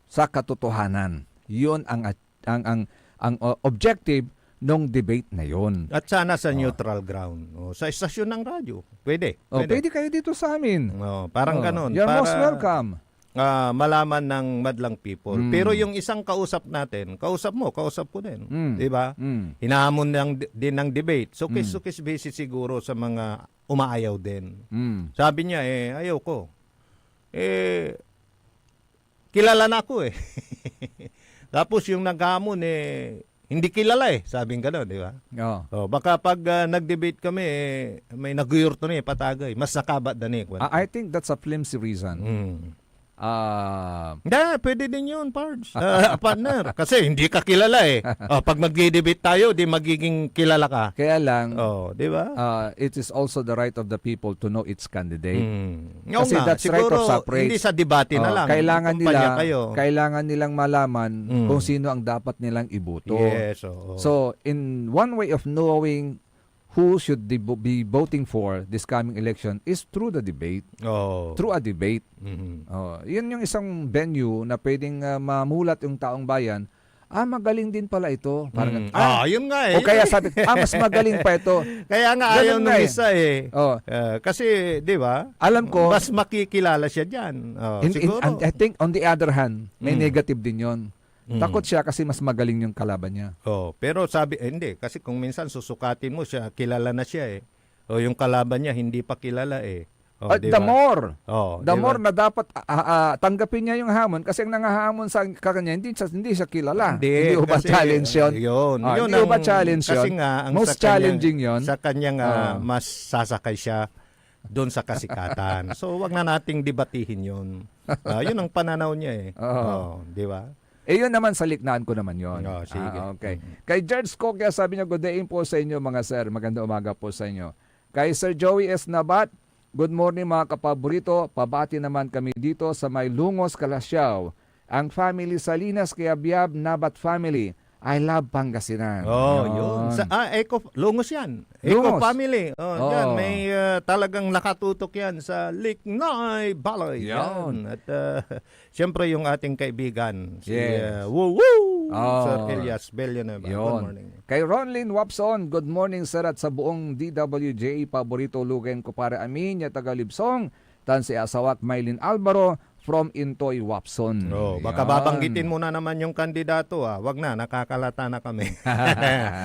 sa katotohanan. Yun ang at-, ang, ang, ang, uh, objective nung debate na yun. At sana sa Oh. neutral ground. O, sa estasyon ng radyo. Pwede. Oh, Pwede. pwede kayo dito sa amin. Oh, parang Oh, ganon. you're most Para, welcome. ah, malaman ng madlang people. Mm. Pero yung isang kausap natin, kausap mo, kausap ko din. Mm. Di ba? Mm. Hinahamon ng, din ng debate. So, Mm. kiss-to-kiss basis siguro sa mga umaayaw din. Mm. Sabi niya, eh, ayaw ko. Eh, kilala na ako eh. Tapos yung naghamon eh, hindi kilala eh, sabing gano'n, di ba? Oo. Oh, baka pag, ah, nag-debate kami, eh, may naguyurto ni, patagay. Mas nakabat da ni, kwenta. I, I think that's a flimsy reason. Mm. Ah, Hindi, pwede din yun, Pards. Ah, partner. Kasi hindi ka kilala eh. Oh, pag magdi-debate tayo, di magiging kilala ka. Kaya lang, Oh, di ba? ah, it is also the right of the people to know its candidate. Mm. Oo Kasi nga, that's right of siguro, suffrage. hindi sa debate na Oh, lang. kailangan Kumpanya nila, kayo. kailangan nilang malaman Mm. kung sino ang dapat nilang iboto. Yes, oo. So, in one way of knowing who should they bo-, be voting for this coming election is through the debate, Oo. through a debate. Mhm. Oh, yun yung isang venue na pwedeng, ah, mamulat yung taong bayan, "Ah, magaling din pala ito." Parang, Mm. "Ah," Ah, yun nga eh. o kaya sabi, "Ah, mas magaling pa ito." Kaya nga Ganun ayaw nung nga eh. isa eh. Oh. Ah, kasi, di ba? Alam ko, Mas makikilala siya dyan. Oh, in, in, siguro. and I think on the other hand, may Mm. negative din yon. Mm. Takot siya kasi mas magaling yung kalaban niya. Oh, pero sabi, eh, hindi. Kasi kung minsan susukatin mo siya, kilala na siya eh. O yung kalaban niya, hindi pa kilala eh. Oh, At di the ba? more, Oh, the di ba? more na dapat, ah, ah, tanggapin niya yung hamon kasi ang nangahamon sa kanya, hindi siya, hindi siya kilala. Hindi, Hindi ho ba kasi, challenge yun? yun. Ah, Yun hindi ho ba ang, challenge kasi yun? nga, ang Most sa kanya, challenging yun. sa kanya nga, Ah. mas sasakay siya doon sa kasikatan. So, wag na nating debatihin yun. Ah, yun ang pananaw niya eh. Oo. Oh, di ba? Eh, yun naman, saliknaan ko naman yun. Oh, sige. Ah, okay. Mm. Kay George Cokia, sabi niya, "Good day po sa inyo, mga sir. Magandang umaga po sa inyo." Kay Sir Joey S. Nabat, "Good morning, mga kapaborito. Pabati naman kami dito sa may Lungos, Calasiao. Ang family Salinas, Kiabiab, Nabat family. I love Pangasinan." Oh, Yun. yun. Sa, ah, Eco, Lungos yan. Eco Lungos. family. Oh, Oo. yan. May, ah, talagang nakatutok yan sa Liknay Balay. Yun. Yan. At, ah, siyempre, yung ating kaibigan, si, Yes. ah, Woo Woo! Oo. Sir Elias Villanueva. Good Yun. morning. Kay Ronlyn Wapson, "Good morning, sir, at sa buong D W J, paborito lugen ko para amin ya taga Libsong, tan si asawak Mylene Alvaro from Intoy, Wapson. Oh, baka Yan. babanggitin mo na naman yung kandidato, ah. Wag na, nakakalata na kami.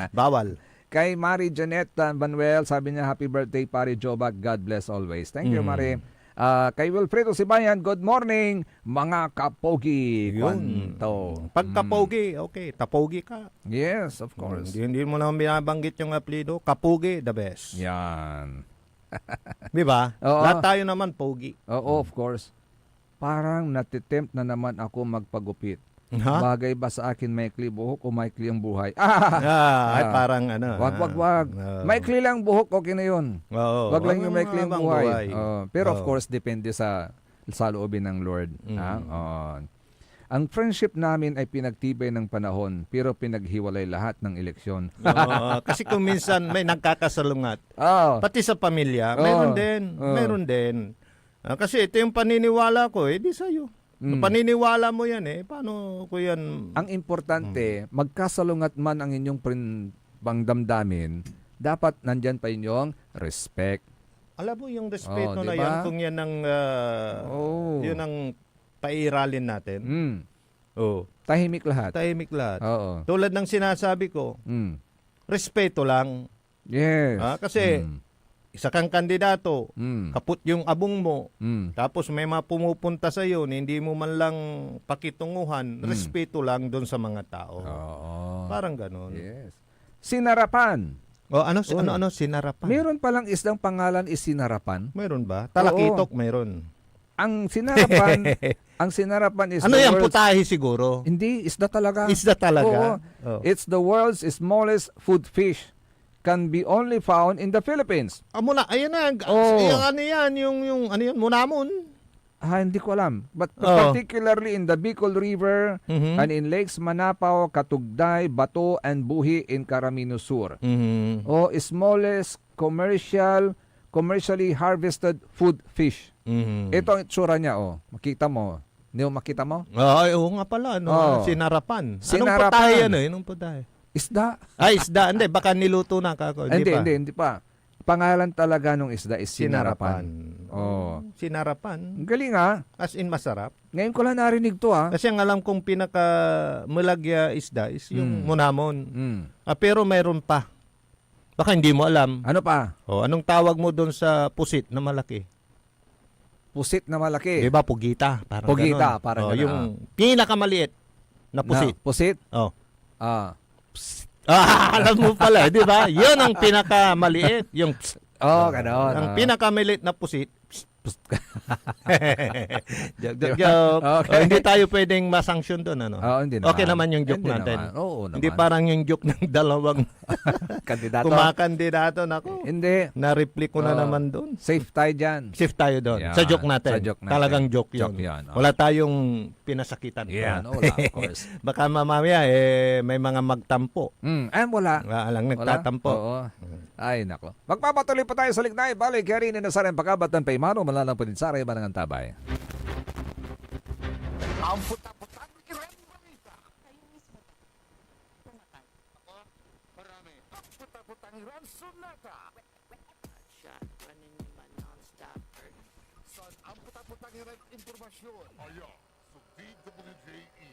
Bawal. Kay Mari Janet, ah, Manuel, sabi niya, "Happy birthday, Pare Jobac. God bless always." Thank you, Mm. Mari. Ah, kay Wilfredo Sibayan, "Good morning, mga kapogi." Yun. Kwanto. Pag Mm. kapogi, okay, tapogi ka. Yes, of course. Hindi, hindi mo naman binabanggit yung apelyido. Kapogi, the best. Yan. Di ba? Oo. Lahat tayo naman, pogi. Oo, of course. Parang natitempt na naman ako magpagupit. Ha? Bagay ba sa akin maikli buhok o maikli ang buhay? Ah! Ah, ay, Ah. parang ano, Wag, ah. wag, wag. Oo. Maikli lang buhok, okay na yun. Oo. Wag lang Wag yung yung maikli ang mahabang buhay. buhay. Oo. Pero of Oo. course, depende sa saloobin ng Lord. Mm. Ha? Oo. Ang friendship namin ay pinagtibay ng panahon, pero pinaghiwalay lahat ng eleksyon. Oo, kasi kung minsan may nagkakasalungat. Oo. Pati sa pamilya, Oo. meron din. Oo. Meron din. Ah, kasi ito yung paniniwala ko, eh, di sa'yo. Mm. Paniniwala mo yan, eh. Paano ko yan? Ang importante, Mm. magkasalungat man ang inyong prin-, pangdamdamin, dapat nandyan pa inyong respect. Alam mo yung respeto Oh, di na yan, ba? kung yan ang, ah, Oh. yun ang pairalin natin. Mm. Oh. Tahimik lahat. Tahimik lahat. Oo. Tulad ng sinasabi ko, Mm. respeto lang. Yes. Ah, kasi Mm. isa kang kandidato, Mm. kaput yung abung mo, Mm. tapos may mga pumupunta sa'yo na hindi mo man lang pakitunguhan, Mm. respeto lang doon sa mga tao. Oo. Parang ganun. Yes. Sinarapan. Oh, ano, si-, Oh. ano, ano, sinarapan? Meron palang isdang pangalan is sinarapan? Meron ba? Oo. Talakitok, meron. Ang sinarapan, ang sinarapan is Ano the yan, world's putahe siguro? Hindi, isda talaga. Isda talaga? Oo. Oh. It's the world's smallest food fish. Can be only found in the Philippines. Ah, muna, ayan na, ang, Oh. yung ano yan, yung, yung, ano yan, munamon? Ah, hindi ko alam. But Oh. particularly in the Bicol River Mhm. and in Lakes Manapao, Katugday, Bato, and Buhi in Caramino Sur. Mhm. O smallest commercial, commercially harvested food fish. Mhm. Ito ang itsura niya, oh. Makita mo. Hindi mo makita mo? Ah, ay, oo nga pala, no? Oh. Sinarapan. Anong Sinarapan. putahe yan, eh? Anong putahe? Isda. Ay, isda. Hindi, baka niluto na, kako. Hindi Hindi, pa. hindi, hindi pa. Pangalan talaga nung isda is sinarapan. Sinarapan. Oh. Sinarapan? Ang galing, ah. As in, masarap? Ngayon ko lang narinig to, ah. Kasi ang alam kong pinakamelag ya isda is yung Hmm. munamon. Hmm. Ah, pero mayroon pa. Baka hindi mo alam. Ano pa? Oh, anong tawag mo doon sa pusit na malaki? Pusit na malaki. Di ba, pugita? Parang Pugita, ganun. parang Oh, ganun, yung ah. pinakamaliit na Na pusit. pusit? Oh. Ah. Psst. Ah, alam mo pala, di ba? Yun ang pinakamaliit, yung psst. Oh, ganon, Ang ah. pinakamaliit na pusit, psst, psst. Joke, Joke, joke. joke. Okay. Oh, hindi tayo pwedeng masanction doon, ano? Oo, hindi Okay naman. naman yung joke Hindi natin. naman. Oo Hindi naman. parang yung joke ng dalawang Kandidato? kumakandidato. Naku, Hindi. na-reply ko na Oo. naman doon. Safe tayo dyan. Safe tayo doon. Yan. Sa joke natin. Sa joke natin. Talagang joke yun. Joke yan, oh. Wala tayong pinasakitan. Yan, wala, of course. Baka mamaya, eh, may mga magtampo. Hmm, eh, wala. Wala lang Wala? nagtatampo. Oo. Hmm. Ay, nako. Magpapatuloy pa tayo sa Lignay Valley, kaya rin na sa rin pagkabatan pa imano, malalang pa din sa rin, manangan tabay. Ang puta-putang Iran balita. Ako, marami. Ang puta-putang Iran sunata. Shot, running in my non-stopper. San ang puta-putang Iran impormasyon? Aya, so D W J E,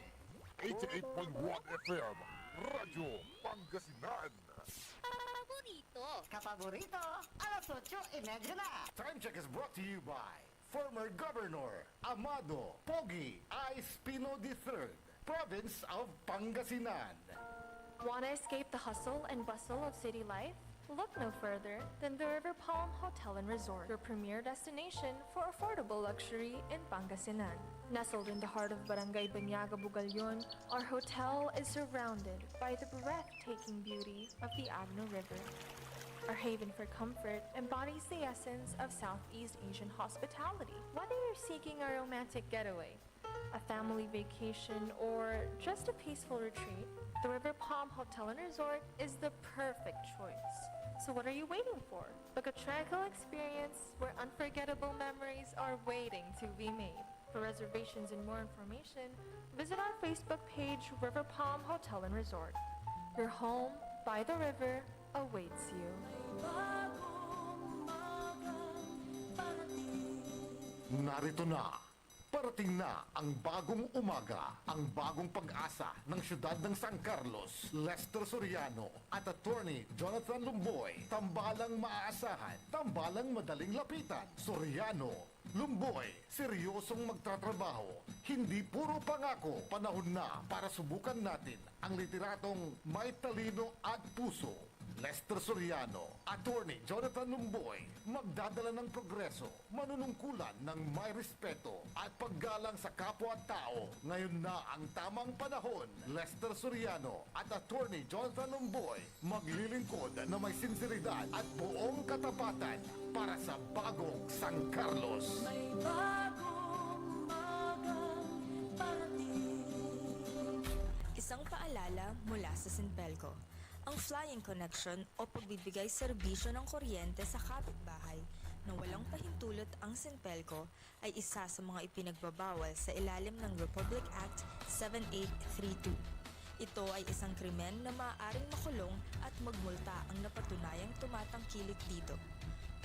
eighty-eight point one F M, Radyo Pangasinan. Paborito. Kapaborito, alas otso y media na. Time check is brought to you by former Governor Amado Pogi I. Espino the third, Province of Pangasinan. Want to escape the hustle and bustle of city life? Look no further than the River Palm Hotel and Resort, your premier destination for affordable luxury in Pangasinan. Nestled in the heart of Barangay Banyaga, Bugallon, our hotel is surrounded by the breathtaking beauty of the Agno River. Our haven for comfort embodies the essence of Southeast Asian hospitality. Whether you're seeking a romantic getaway, a family vacation, or just a peaceful retreat, the River Palm Hotel and Resort is the perfect choice. So what are you waiting for? Book a tranquil experience where unforgettable memories are waiting to be made. For reservations and more information, visit our Facebook page, River Palm Hotel and Resort. Your home by the river awaits you. May bagong umagang parating. Narito na. Parating na ang bagong umaga, ang bagong pag-asa ng siyudad ng San Carlos, Lester Soriano at Attorney Jonathan Lumboy. Tambalang maaasahan, tambalang madaling lapitan. Soriano, Lumboy, seryosong magtatrabaho, hindi puro pangako. Panahon na para subukan natin ang literatong may talino at puso. Lester Soriano, Attorney Jonathan Lumboy, magdadala ng progreso, manunungkulan ng may respeto at paggalang sa kapwa-tao. Ngayon na ang tamang panahon. Lester Soriano at Attorney Jonathan Lumboy, maglilingkod na may sinseridad at buong katapatan para sa bagong San Carlos. May bagong umagang parating. Isang paalala mula sa Sinpelco. Ang flying connection o pagbibigay serbisyo ng kuryente sa kapitbahay na walang pahintulot ang Sinpelco ay isa sa mga ipinagbabawal sa ilalim ng Republic Act seven eight three two. Ito ay isang krimen na maaaring makulong at magmulta ang napatunayang tumatangkilik dito.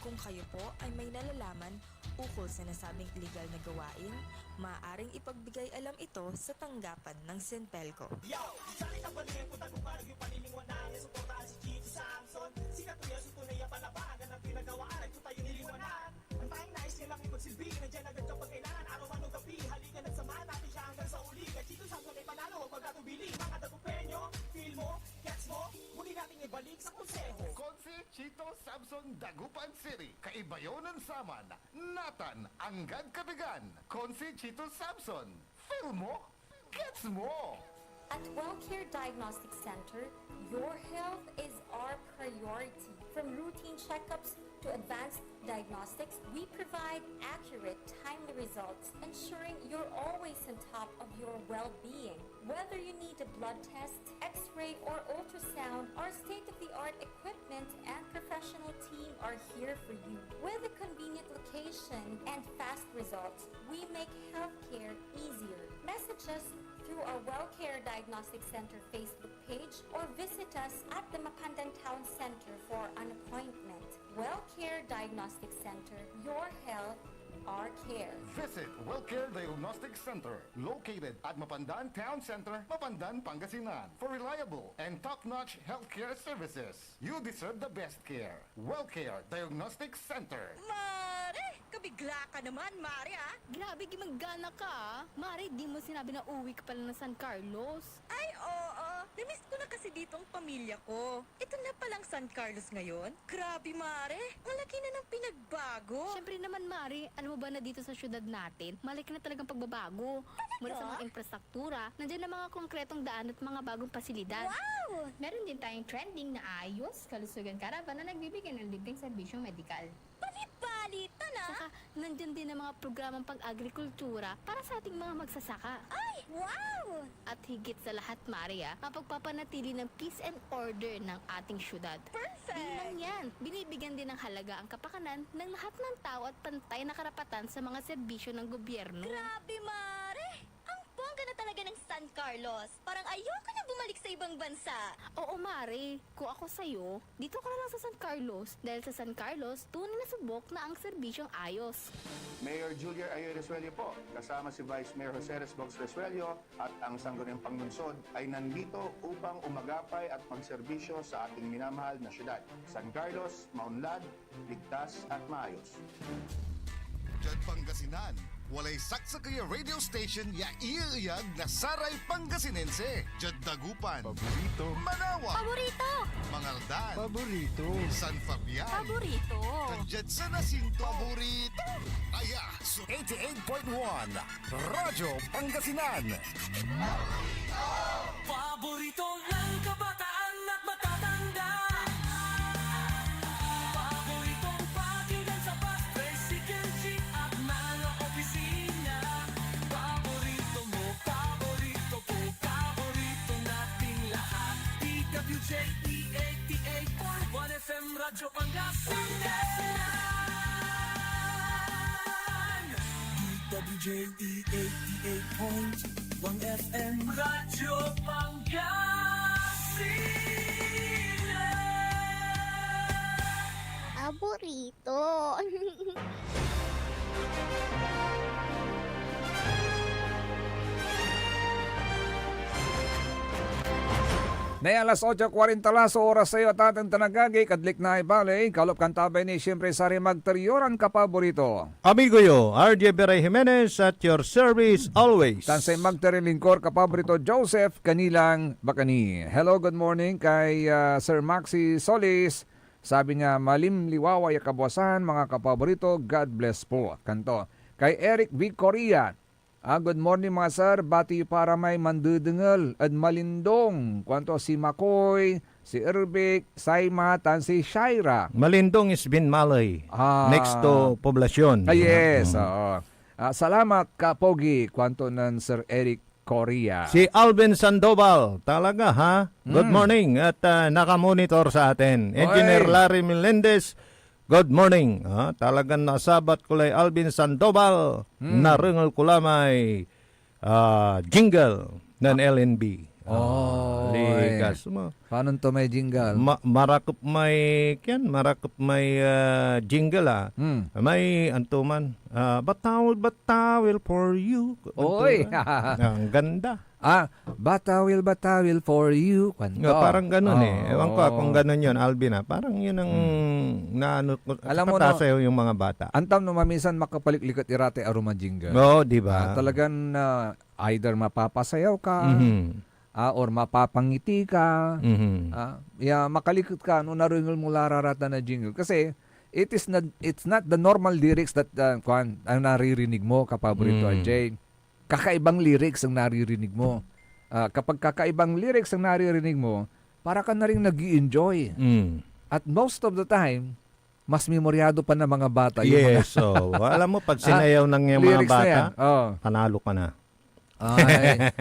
Kung kayo po ay may nalalaman ukol sa nasabing iligal na gawain, maaaring ipagbigay alam ito sa tanggapan ng Sinpelco. Yo! Sali ka balian ko, tago para yung paniniwala niya, suportaan si Chico Samson. Sikat ko yan, suto na yan, palabagan ang pinagawa, aray ko tayo niliwanan. Ang tanging nais niya lang ay magsilbi, nandiyan agad kapag kailangan, araw man o gabi, halikan at samahan natin siya hanggang sa uli. Kahit Chico Samson ay panalo, huwag magkatubili, mga Dagupeño, feel mo, gets mo, muli natin ibalik sa konseho. Konse Chito Samson, Dagupan City, kaiba yo nen saman, natan, anggad kabigan. Konse Chito Samson, feel mo, gets mo. At Wellcare Diagnostic Center, your health is our priority. From routine checkups to advanced diagnostics, we provide accurate, timely results, ensuring you're always on top of your well-being. Whether you need a blood test, X-ray, or ultrasound, our state-of-the-art equipment and professional team are here for you. With a convenient location and fast results, we make healthcare easier. Message us through our Wellcare Diagnostic Center Facebook page or visit us at the Mapandan Town Center for an appointment. Wellcare Diagnostic Center, your health, our care. Visit Wellcare Diagnostic Center, located at Mapandan Town Center, Mapandan, Pangasinan, for reliable and top-notch healthcare services. You deserve the best care. Wellcare Diagnostic Center. Mare! Kabigla ka naman, Mare, ah! Grabe, gumanggana ka, ah! Mare, di mo sinabi na uwi ka pala ng San Carlos. Ay, oo. Namiss ko na kasi dito ang pamilya ko. Ito na palang San Carlos ngayon. Grabe, Mare. Malaki na ng pinagbago. Siyempre naman, Mare. Alam mo ba na dito sa syudad natin, malaki na talagang pagbabago. Talaga? Mula sa mga infrastruktura, nandiyan na mga konkretong daan at mga bagong pasilidad. Wow! Meron din tayong trending na ayos, kalusugan caravan na nagbibigay ng libreng serbisyong medikal. Bali-bali, tana? Saka, nandiyan din ang mga programang pang-agrikultura para sa ating mga magsasaka. Ay, wow! At higit sa lahat, Mare, ah, mapagpapanatili ng peace and order ng ating syudad. Perfect! Di lang yan, binibigyan din ng halaga ang kapakanan ng lahat ng tao at pantay na karapatan sa mga serbisyo ng gobyerno. Grabe, Mare! Ang bongga na talaga ng San Carlos. Parang ayoko na bumalik sa ibang bansa. Oo, Mare. Kung ako sa'yo, dito ka na lang sa San Carlos, dahil sa San Carlos, tunay na subok na ang serbisyong ayos. Mayor Julier Ayoy Resuello po, kasama si Vice Mayor Jose Resbox Resuello at ang sangguniang panlungsod ay nandito upang umagapay at magserbisyo sa ating minamahal na syudad. San Carlos, maunlad, ligtas at maayos. Diad Pangasinan, walay saksakey a radio station ya ieyag na saray Pangasinense. Diad Dagupan. Paborito. Manawa. Paborito. Mangaldan. Paborito. San Fabian. Paborito. Tan diad San Jacinto. Paborito. Aya so eighty-eight point one Radyo Pangasinan. Paborito ng kabataan at matatanda. Paboritong pakinggan sa bus, tricycle, jeep at mga opisina. Paborito mo, paborito ko, paborito nating lahat. D W J E eighty-eight point one F M Radyo Pangasinan. D W J E eighty-eight point one F M Radyo Pangasinan. Paborito. Ay, alas otso kuarenta la so oras tayo, atateng tan agagi, kadlik na ibaley, kalop kan tabay ni, siyempre, saray magteryoran kapaborito. Amigo yo, R J Beray Jimenez at your service always. Tan say magteryong lingkor kapaborito, Joseph Canilang Bacani. Hello, good morning kay, ah, Sir Maxi Solis. Sabi niya, "Malimliwawa ya kabuasan, mga kapaborito, God bless po." Kanto. Kay Eric V Correa, Ah, good morning, mga sir. Bati para may mandedengel ed Malindong. Kuanto si Makoy, si Ervic, Saima, tan si Shaira. Malindong is Binmalay. Ah. Next to Poblacion. Ah, yes, Mm. oo. Ah, salamat, Kapogi, kuanto nen Sir Eric Correa. Si Alvin Sandoval, talaga, ha? Good Mm. morning at, ah, nakamonitor sa atin. Engineer Oy. Larry Melendez, good morning. Ah, talagan nasabat ko lay Alvin Sandoval. Hmm. Narengel ko la may, ah, jingle nen Ah. L N B. Ah, Oy. Likas mo. Panon to may jingle? Ma-, marakep may, kian, marakep may, ah, jingle, ah. Hmm. May, anto man, ah, "Batawil, batawil for you." Anto Oy. man? Ah, ang ganda. Ah, "Batawil, batawil for you." Kuanto. Nga, parang ganun eh. Oo, Ewan ko, ah, kung oo. ganun yun, Alvin, ah. Parang yun ang Hmm. naano ko, Alam mo, no, nakatasayaw yung mga bata. Antam no maminsan makapalikliket iratay arum a jingle. Oo, di ba? Ah, talagan, ah, either mapapasayaw ka, Mhm. ah, or mapapangiti ka, Mhm. ah, ya, makaliket ka no narengel mo la raratan a jingle. Kasi, it is not, it's not the normal lyrics that, ah, kuan, ang naririnig mo, kapaborito a Mm. Jay. Kakaibang lyrics ang naririnig mo. Ah, kapag kakaibang lyrics ang naririnig mo, para ka na rin nag-i-enjoy. Mm. At most of the time, mas memoryado pa ng mga bata yung mga Yes, so, alam mo, pag Ah, sinayaw ng yung mga lyrics na bata, yan. Oh. panalo ka na. Ay.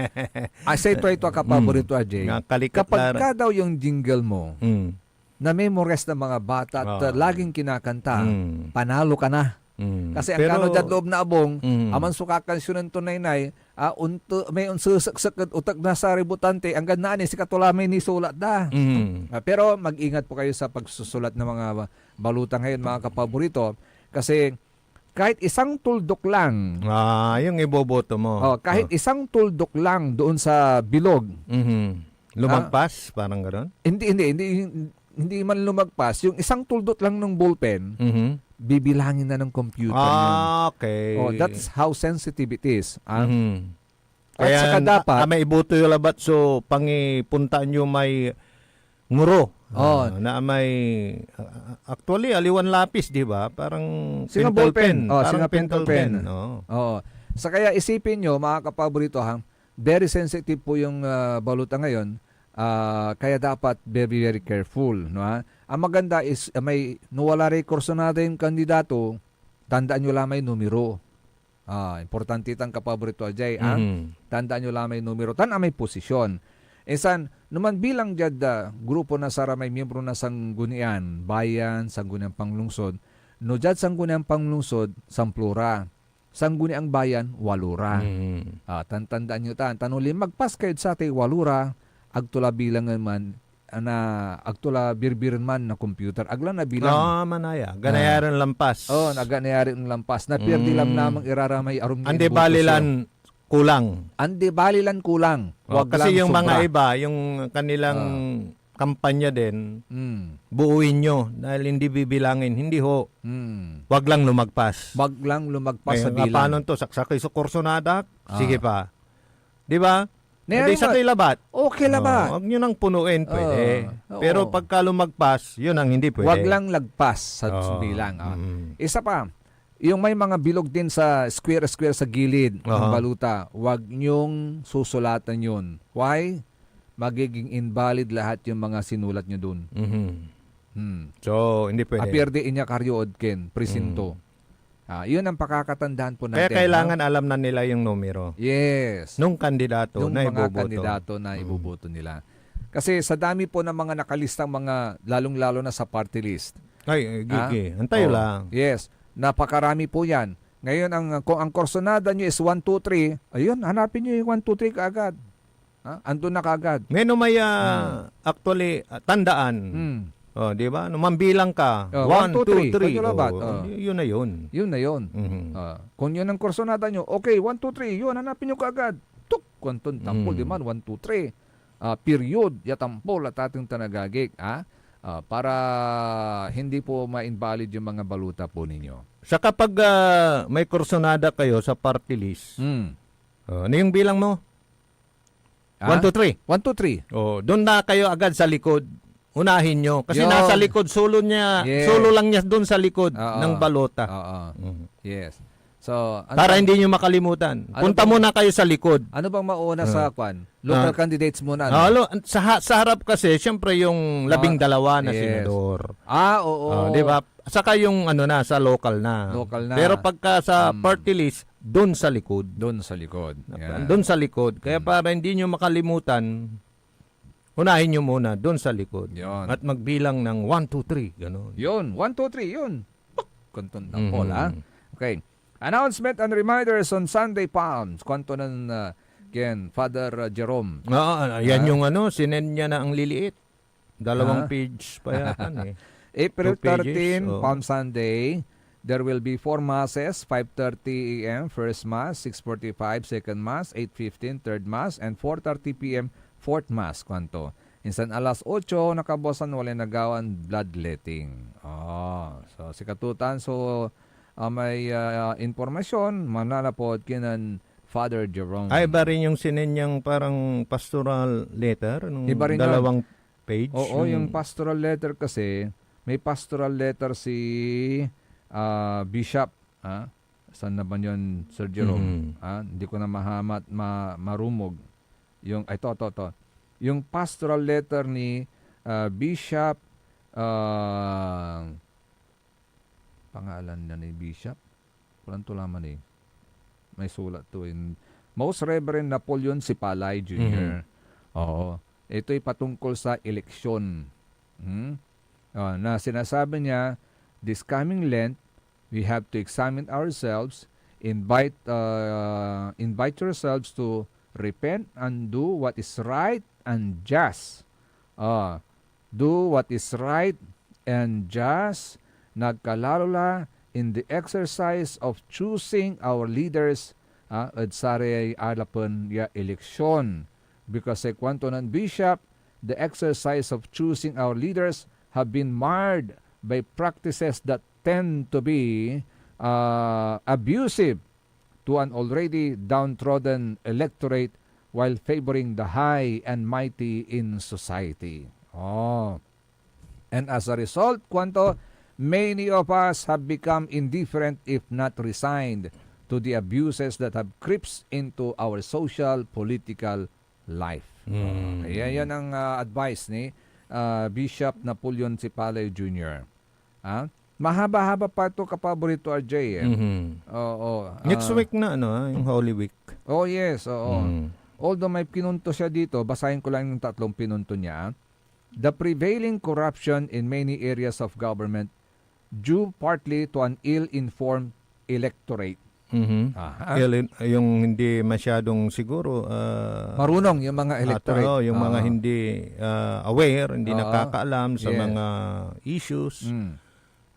Ay, sa ito, ito, kapaborito, Mm. Ajay. Nga, kalikat Kapag la- ka daw yung jingle mo, Mm. na-memorize ng mga bata at, Ah. uh, laging kinakanta, Mm. panalo ka na. Mm. Kasi ang Pero kano diad loob na abung, Mm. aman so kakansyonan to, Naynay, ah, unto-, may onseseksek ed otek na saray botante, anggad naan, eh, sikato la may nisulat da. Mm. Ah, pero mag-ingat po kayo sa pagsusulat ng mga ba-, balota ngayon, mga kapaborito, kasi kahit isang tuldok lang. Ah, yung iboboto mo. Oh, kahit Oh. isang tuldok lang doon sa bilog. Mhm. Lumagpas, Ah. parang ganon? Hindi, hindi, hindi, hindi man lumagpas. Yung isang tuldok lang ng ballpen, Mhm. bibilangin na ng computer Ah, yun. okay. Oh, that's how sensitive it is, ah. Mhm. At Kaya saka na-, dapat ah, may iboto yung labat, so pangipuntaan yung may nguro. Oh. Ah, na may, ah, actually, aliwan lapis, di ba? Parang Sino pentel ballpen? pen. Oh, Parang sino pentel pentel pen? pen. Oo. Oo. Sa kaya isipin nyo, mga kapaborito, ha, very sensitive po yung, ah, balota ngayon. Ah, kaya dapat very, very careful, no, ha? Ang maganda is, ah, may, no, wala ray kursunada yung kandidato, tandaan nyo lang may numero. Ah, importante tan kapaborito a jay, ah. Mhm. Tandaan nyo la may numero tan amay posisyon. Insan, no manbilang diad, ah, grupo na saramay miyembro na Sanggunian Bayan, Sanggunian Panlungsod, no diad Sanggunian Panlungsod, samplo ra. Sanggunian Bayan, walo ra. Mhm. Ah, tan tandaan nyo tan, tan no linmagpas kayod satay walo ra, agto la bilangen man, na agto la birbiren man na computer. Ag la nabilang. Ah, manaya. Ag nayari onlampas. Oh, ag nayari onlampas. Napierde Mm. lamlamang ira ramay arum ya Andi imboto bali so lan kulang. Andi bali lan kulang. Oh, Wag kasi lang yung mga sobra. iba, yung kanilang Ah. kampanya din, Mm. buuin nyo dahil hindi bibilangin. Hindi ho. Mm. Wag lang lumagpas. Wag lang lumagpas sa Ngayon, bilang. paano to? Saksakey so kursunada? Ah. Sige pa. Di ba? Nayari Hindi, mo, sakey labat. okay labat. Oo, wag nyo nang punuin, pwede. Oo, oo. Pero pagka lumagpas, yun ang hindi pwede. Wag lang lagpas sa Oo. bilang, ah. Mm. Isa pa, yung may mga bilog din sa square-square sa gilid ng Aha. balota, wag nyong susulatan yun. Why? Magiging invalid lahat yung mga sinulat nyo dun. Mhm. Hmm. So, hindi pwede. Apierde inya karyo ed ken, presinto. Mm. Ah, yun ang pakakatandaan po Kaya natin, kailangan no? alam na nila yung numero Yes. nung kandidato Nung na mga iboboto. kandidato na Mm. iboboto nila. Kasi sa dami po ng mga nakalistang mga, lalong-lalo na sa party list. Ay, eh, Ah? Gigi, antayo Oh, lang. yes. Napakarami po yan. Ngayon, ang, kung ang kursunada nyo is one, two, three, ayun, hanapin nyo yung one, two, three kaagad. Ha? Andun na kaagad. Ngayon, may, ah, Hmm. actually, ah, tandaan. Hmm. Oh, di ba? No, mambilang ka. Oh, One, one, two, two, three. three. Kung yun labat, Oh, oh. y-, yun na yun. Yun na yun. Mhm. Ah, kung yun ang kursunada nyo, okay, one, two, three, yun, hanapin nyo kaagad. Tuk! Kuanton tampol, Hmm. di man, one, two, three. ah, period ya tampol a tateng tan agagik, ah, ah, para hindi po ma-invalid yung mga balota po ninyo. Sa kapag, ah, may kursunada kayo sa party list, Hmm. oh, ano yung bilang mo? Ah? One, two, three. One, two, three. Oh, doon na kayo agad sa likod. Unahin nyo. Kasi Yun. nasa likod, solo niya, Yes. solo lang niya doon sa likod Oo. ng balota. Oo. Mm. Yes. So, ano Para bang hindi nyo makalimutan. Ano Punta bang muna kayo sa likod. Ano bang mauna sa Ah. kwan? Local Ah. candidates muna, Ah, no? lo-, sa ha-, sa harap kasi, siyempre yung Ah, labing dalawa na yes. senador. Ah, oo. Ah, di ba? Saka yung ano na, sa local na. Local na. Pero pagka sa Hmm. party list, doon sa likod. Doon sa likod. Yan. Doon sa likod. Kaya Hmm. para hindi nyo makalimutan, unahin nyo muna doon sa likod. Yun. At magbilang ng one, two, three. Ganon. Yun. One, two, three. Yun. Pak! Kanton Mhm. tampol, ha? Okay. Announcement and reminders on Sunday Palms. Kwanto ng, uh, Ken, Father, uh, Jerome. Oo, ano, yan Ha? yung ano, sinend niya na ang liliit. Dalawang Ha? page pa yata, eh. April Two pages, thirteen, oo. Palm Sunday. There will be four masses, five thirty A M, first mass, six forty-five, second mass, eight fifteen, third mass, and four thirty P M, fourth mass, kwanto. Insan alas otso na kabuasan, walay nagawan bloodletting. Oh, so, sikatutan, so, ah, may, ah, impormasyon, manlalapot kinan Father Jerome. Ay, iba rin yung sinenyang parang pastoral letter, nung Iba rin yun. dalawang page, Oo, yung yung pastoral letter kasi, may pastoral letter si, ah, Bishop, ah, saan na ba yun, Sir Jerome? Mhm. Ah, hindi ko na mahamat, ma-, marumog. Yung, ay, to, to, to. Yung pastoral letter ni, ah, Bishop, ah, pangalan na ni Bishop? Kulang to laman eh. May sulat to in Most Reverend Napoleon Sipalay Junior. Mhm. Oo. Ito'y patungkol sa eleksyon. Hmm? Ah, na sinasabi niya, "This coming Lent, we have to examine ourselves, invite, uh, invite yourselves to repent and do what is right and just." Ah, do what is right and just, nagkalalo la in the exercise of choosing our leaders, ah, ed saray alapen ya eleksyon. Because say kuanto nen Bishop, the exercise of choosing our leaders have been marred by practices that tend to be, ah, abusive to an already downtrodden electorate while favoring the high and mighty in society. Oh. And as a result, kuanto, many of us have become indifferent, if not resigned, to the abuses that have creeps into our social, political life. Mm. Oh, ayan, yan ang, ah, advice ni, ah, Bishop Napoleon Sipalay Junior. Ah, mahaba-haba pa ito, kapaborito, R J, eh. Mhm. Oo, Next ah, week na, ano, ah, yung Holy Week. Oh, yes, oo. Mm. Although may pinunto siya dito, basahin ko lang yung tatlong pinunto niya. "The prevailing corruption in many areas of government due partly to an ill-informed electorate." Mhm. Aha. Ill-, yung hindi masyadong siguro, ah, Marunong yung mga at, electorate. Oo, yung mga Oo. hindi, ah, aware, hindi Oo. nakakaalam sa Yes. mga issues Mm.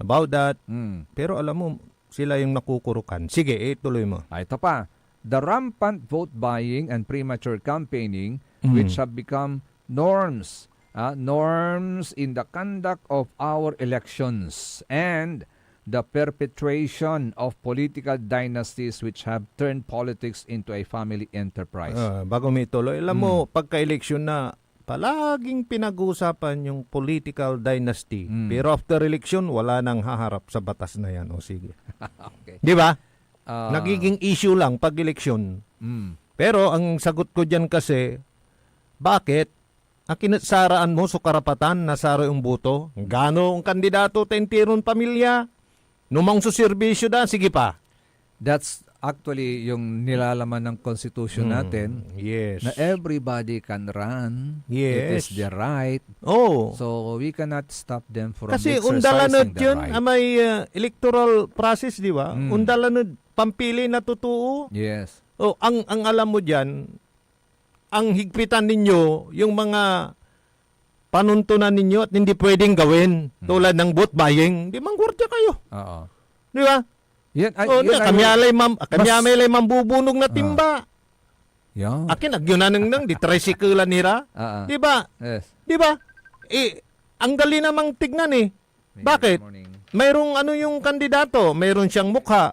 about that. Mm. Pero alam mo, sila yung nakukurukan. Sige, ituloy mo. Ah, ito pa. "The rampant vote buying and premature campaigning, Mm. which have become norms, ah, norms in the conduct of our elections, and the perpetuation of political dynasties which have turned politics into a family enterprise." Ah, bago mo ituloy, alam mo, Hmm. pagka-eleksyon na, palaging pinag-uusapan yung political dynasty. Hmm. Pero after election, wala nang haharap sa batas na yan. O sige. Okay. Di ba? Ah. Nagiging issue lang pag eleksyon. Hmm. Pero ang sagot ko dyan kasi, bakit? Akin et saraan mo so karapatan na saray omboto? Gano ang kandidato ta intiron pamilya? No maong so serbisyo da, sige pa. That's actually yung nilalaman ng Constitution Hmm, natin, yes. na everybody can run. It is Yes. their right. Oh. So, we cannot stop them from Kasi exercising undalaned their yun, right. ah, may, ah, electoral process, di ba? Hmm. Undalaned pampili na totoo. Yes. Oh, ang, ang alam mo dyan, ang higpitan ninyo, yung mga panuntunan ninyo at hindi pwedeng gawin, Hmm. tulad ng vote buying, di manggwardiya kayo. Oo. Di ba? Yan, ay, Oh, yan na, ay, kami alay mam-, kami mas amay lay mambubunog na Ah. timba. Yeah. Akin, agyo nanengneng, di tricycle-an ira. Ah, ah. Di ba? Yes. Di ba? Eh, ang gali namang tignan eh. Bakit? Morning. Mayroong ano yung kandidato, mayroon siyang mukha,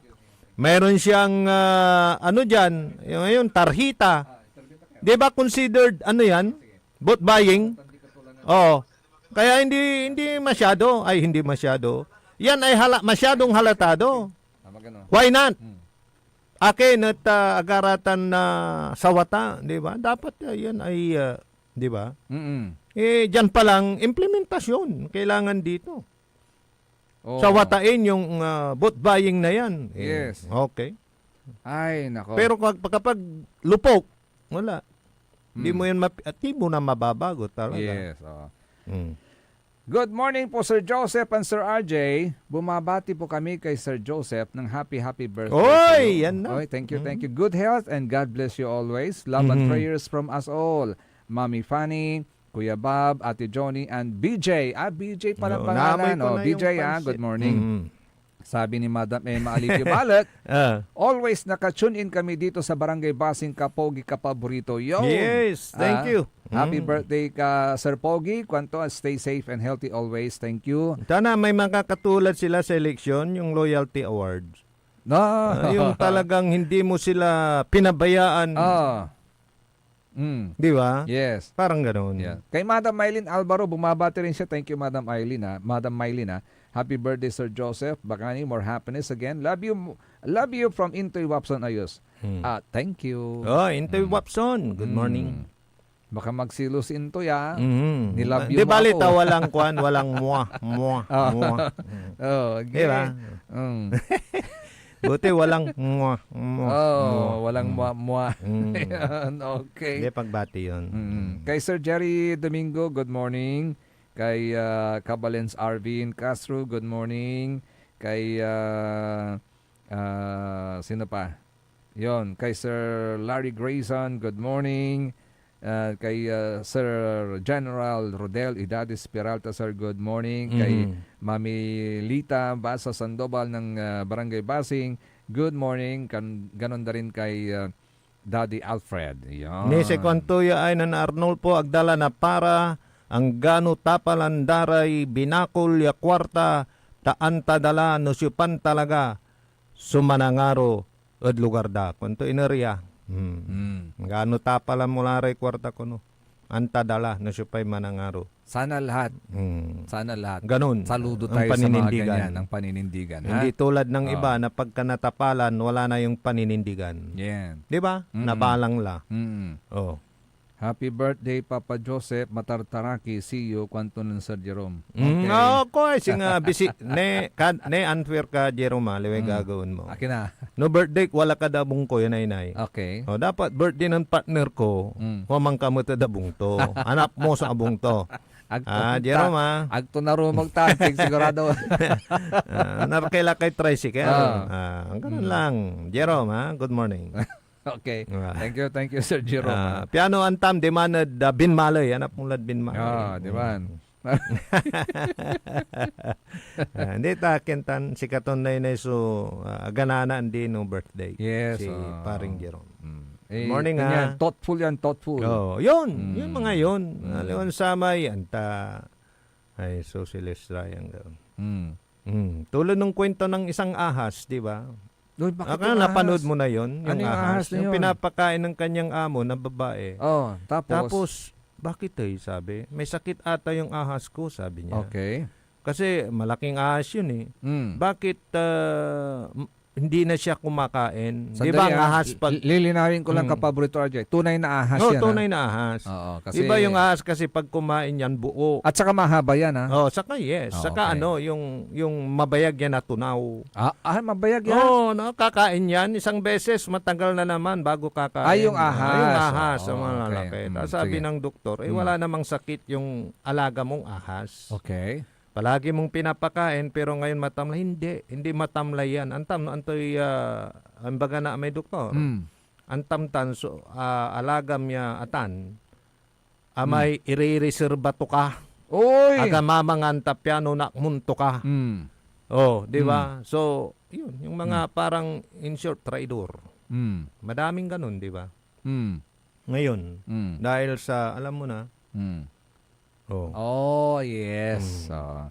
mayroon siyang, ah, ano dyan, yung, yung tarhita. Di ba considered, ano yan? Vote buying? Oo. Kaya hindi, hindi masyado, ay hindi masyado. Yan ay hala, masyadong halatado. Tama ka, no? Why not? Hmm. Akin et, ah, agaratan na sawata, di ba? Dapat, ah, yan ay, ah, di ba? Mm-mm. Eh, dyan pa lang, implementasyon kailangan dito. Oo. Sawatain yung, ah, vote buying na yan. Eh, yes. Okay. Ay, nako. Pero kag-, kapag lupok, wala. Hindi Hmm. mo yan map-, at di mo na mababago talaga. Yes, oo. Hmm. Good morning po, Sir Joseph and Sir R J. Bumabati po kami kay Sir Joseph ng happy, happy birthday Oy, sa'yo. Yan na. Oy, thank you, thank you. Mm. Good health and God bless you always. Love and Mhm. prayers from us all. Mami Fanny, Kuya Bob, Ate Johnny, and B J. Ah, B J pala Oo, pangalan, naabay ko oh. na yung B J, ah, pansit. Good morning. Mm. Sabi ni Madam Emma Alipio Balet, Ah. "Always naka-tune in kami dito sa Barangay Basing, Kapogi, Kapaborito." Yo! Yes, thank Ah, you. happy Mm. birthday ka, Sir Pogi. Kwanto, ah, stay safe and healthy always. Thank you. Sana may makakatulad sila sa eleksyon, yung loyalty awards. No. Ah, yung talagang hindi mo sila pinabayaan. Ah. Mm. Di ba? Yes. Parang ganun. Yeah. Kay Madam Mylene Alvaro, bumabati rin siya. Thank you, Madam Eileen, ah. Madam Mylene, ah. Happy birthday, Sir Joseph Bacani. More happiness again. Love you, love you from Intoy Wapson Ayos. Hmm. Ah, thank you. Oh, Intoy Hmm. Wapson. Good Hmm. morning. Baka magsilos Intoy, ah. Mhm. Nilove Ah, you di mo bali, ako. ta walang kwan, walang mwa, mwa, Ah. mwa. Mm. Oh, Di ba? okay. Mm. Buti walang mwa, mwa, Oh, mwa. walang Mm. mwa, mwa. Mm. Yan, okay. Hindi, pagbati yun. Mm. Mm. Kay Sir Jerry Domingo, good morning. Kay, ah, Kabalens Arvin Castro, good morning. Kay, ah, ah, sino pa? Yon, kay Sir Larry Grayson, good morning. Ah, kay, ah, Sir General Rodel Idades Peralta, sir, good morning. Kay Mhm. Mami Lita Basa Sandoval ng, ah, Barangay Basing, good morning. Kan-, ganon da rin kay, ah, Daddy Alfred. Yan. Ni si Kuanto ya ay nan Arnulfo, agdala na para, anggano tapalan da ray binakol ya kuarta, ta anta da la no siopan talaga so manangaro ed lugar da. Kuanto iner ya. Hmm. Hmm. Anggano tapalan mo la ray kuarta kono. Anta da la no siopay manangaro. Sana lahat. Hmm. Sana lahat. Ganun. Saludo Ang tayo sa mga paninindigan. ganyan, ang paninindigan, ha? Hindi tulad ng Oo. iba na pagka natapalan, wala na yung paninindigan. Yan. Di ba? Mm. Nabalang la. Mm. Oh. "Happy birthday, Papa Joseph Matartaraki. See you," kuanto nen Sir Jerome. Mm, Okay. oo, ko, eh, singa, bisi-, ne, kad-, ne, unfair ka, Jerome, ah, liway Mm. gagawaen mo. Akin na. No birthday, wala ka da abung ko, yan ay nay. Okay. Oh, dapat birthday ng partner ko, Mm. huwamang ka met ed abung to. Hanap mo sa abung to. Agto Ah, ta-, Jerome, ah. agto narumog ta, sig-, sigurado. Ah, narkay la kay tricycle. Ah. Ah, ang ganun Mm. lang. Jerome, ah, good morning. Okay. Ah. Thank you, thank you, Sir Jerome, Ah, ah. piano antam, di man ed, ah, binmaley. Hanap mo lad binmaley. Ah, di ba? Mm. Ah, hindi ta, kintan, sikaton naynay so, ah, aganana andi no birthday Yes, si ah. Paring Jerome. Mm. Eh, Morning, ganyan, ah. thoughtful yan, thoughtful. Oo, yun. Yun, Mm. mga yun. Mm. Aliwan samay, anta, ay, Socialist Triangle. Mm. Mm. Tulad ng kwento ng isang ahas, di ba? Uy, bakit Aka, yung napanood ahas? mo na yun? Ano Yung yung ahas ahas na yung yun? pinapakain ng kanyang amo na babae. Oh, tapos? Tapos, "Bakit, eh?" sabi. "May sakit ata yung ahas ko," sabi niya. Okay. Kasi malaking ahas yun, eh. Mm. "Bakit, ah, m-, hindi na siya kumakain?" Di Sandali, ba ang ah. ahas pag Li-, lilinawin ko lang, Mm. Kapaborito R J. Tunay na ahas No, yan, ah. tunay na ahas. Oo, kasi Iba yung ahas kasi pag kumain yan, buo. At saka mahaba yan, ah. Oh, saka yes. Ah, Saka okay. ano, yung, yung mabayag yan na tunaw. Ah, ah, mabayag yan? Oo, no, kakain yan. Isang beses, matagal na naman bago kakain. Ah, yung Ah, yung ahas. ahas, ang Ah, mga okay. lalaki. Mm, Tapos sabi sige. ng doktor, "Eh, Mm. wala namang sakit yung alaga mong ahas. Okay. Palagi mong pinapakain, pero ngayon matamlay." Hindi, hindi matamlay yan. Antam, no, antoy, ah, ambaga na may doktor. Mm. Antam tan so, ah, alagam ya atan, amay Mm. irereserba to ka. Oy! Aga mamangan ta piano nakmun to ka. Mm. Oh, di ba? Mm. So, yun, yung mga Mm. parang, in short, traidor. Mm. Madaming ganun, di ba? Mm. ngayon. Mm. Dahil sa, alam mo na. Mm. Oh. Oh, yes. Mm. Oh.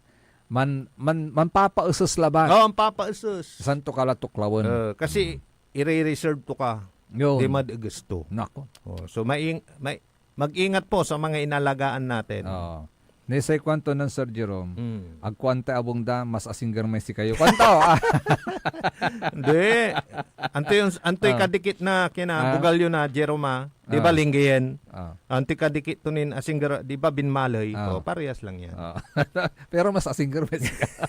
Man, man, manpapaeses labat. Oh, ang papaeses. San to ka la tuklawen? Eh, kasi Mm. ire-reserve to ka. Yun. Di mad-eges to. Nako. Oh, so, maing-, may, mag-ingat po sa mga inalagaan natin. Oo. Ni say kuanto nen Sir Jerome, Mm. "Agko anta abung da, mas asingger may sikayo." Kuanto, ah. Hindi. Antoy yung, antoy Ah. kadikit na kina Ah. bugal yun na, Jerome, ah. Di ba, Ah. linggiyen? Ah. Antoy kadikit to nin asingger, di ba, binmaley? Ah. Oh, parehas lang yan. Ah. Pero mas asingger may sikayo.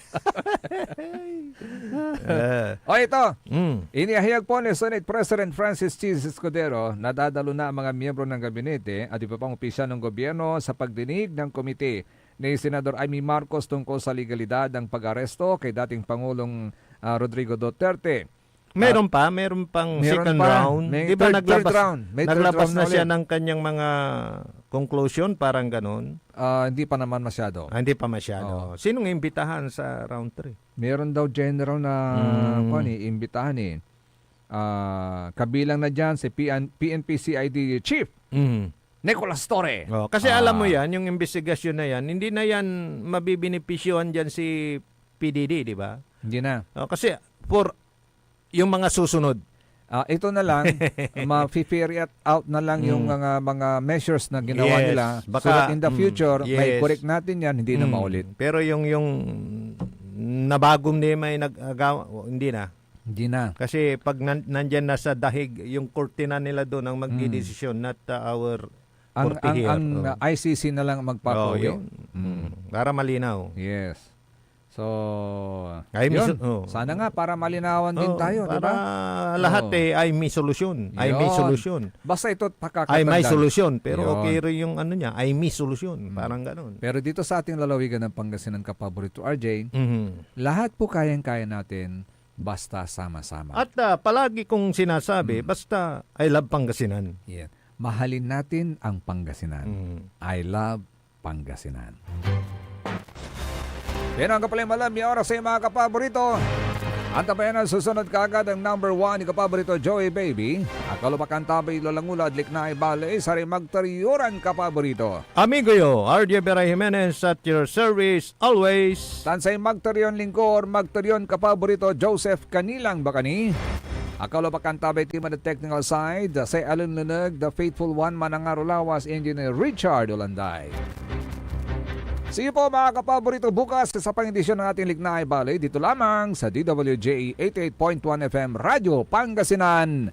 Eh. O, ito. Mm. Inihayag po ni Senate President Francis Chiz Escudero na dadalo na ang mga miyembro ng gabinete at iba pang opisyal ng gobyerno sa pagdinig ng komite ni Senador Imee Marcos tungkol sa legalidad ng pag-aresto kay dating Pangulong, ah, Rodrigo Duterte. Meron At pa? Meron pang meron second pa. round? May Di ba third, third naglabas, round. May third naglabas round na na siya ulit. ng kanyang mga conclusion, parang ganun? Ah, hindi pa naman masyado. Ah, hindi pa masyado. Oo. Sinong imbitahan sa round three? Meron daw general na, Mm. kuwan eh, imbitahan eh. Ah, kabilang na dyan si P N, P N P C I D Chief Mm. Nicolas Torre. Oh, kasi Ah. alam mo yan, yung investigasyon na yan, hindi na yan mabibinipisyohan dyan si P D D, di ba? Hindi na. Oh, kasi for yung mga susunod. Ah, ito na lang, ma-ferry out na lang yung Mm. mga, mga measures na ginawa Yes. nila so Baka, that in the mm, future, may yes. correct natin yan, hindi na Mm. maulit. Pero yung, yung nabagom ni may nag-agawa, oh, hindi na. Hindi na. Kasi pag nan-, nandyan na sa dahig, yung kortina nila doon ang Mm. magdidesisyon, not, uh, our Ang, court ang, here. ang, Oh. uh, I C C na lang ang magpapauwi. Oh, yun. Mm. Mm. Para malinaw. Yes. So, Ay, may yun. su-, oh. Sana nga para malinawan din Oh, tayo, di para ba? lahat Oh. eh, ay may solusyon. Ay may Yun. solusyon. Basta ito, pakakatandaan. Ay may solusyon, pero Yun. okay rin yung ano niya, ay may solusyon. Mm. Parang ganun. Pero dito sa ating lalawigan ng Pangasinan, kapaborito, R J, Mhm. lahat po kayang-kaya natin, basta sama-sama. At, ah, palagi kong sinasabi, Mm. basta I love Pangasinan. Yeah. Mahalin natin ang Pangasinan. Mm. I love Pangasinan. Yan ang kapalay malam ya oras ay mga kapaborito. Antabayan ang susunod kaagad ang number one ni kapaborito Joey Baby. Akalupakan tabay lalangulo at liknaay baley, saray magtaryoran kapaborito. Amigo yo, R J Vera Jimenez at your service always. Tan say magtaryon lingkor, magtaryon kapaborito Joseph Canilang Bacani. Akalupakan tabay team on the technical side, say alenleneg, the faithful one, manangaro lawas, Engineer Richard Olanday. See you po, mga kapaborito, bukas sa pang edisyon ng ating Liknaay Baley dito lamang sa D W J eighty-eight point one F M Radyo Pangasinan.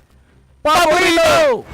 Paborito!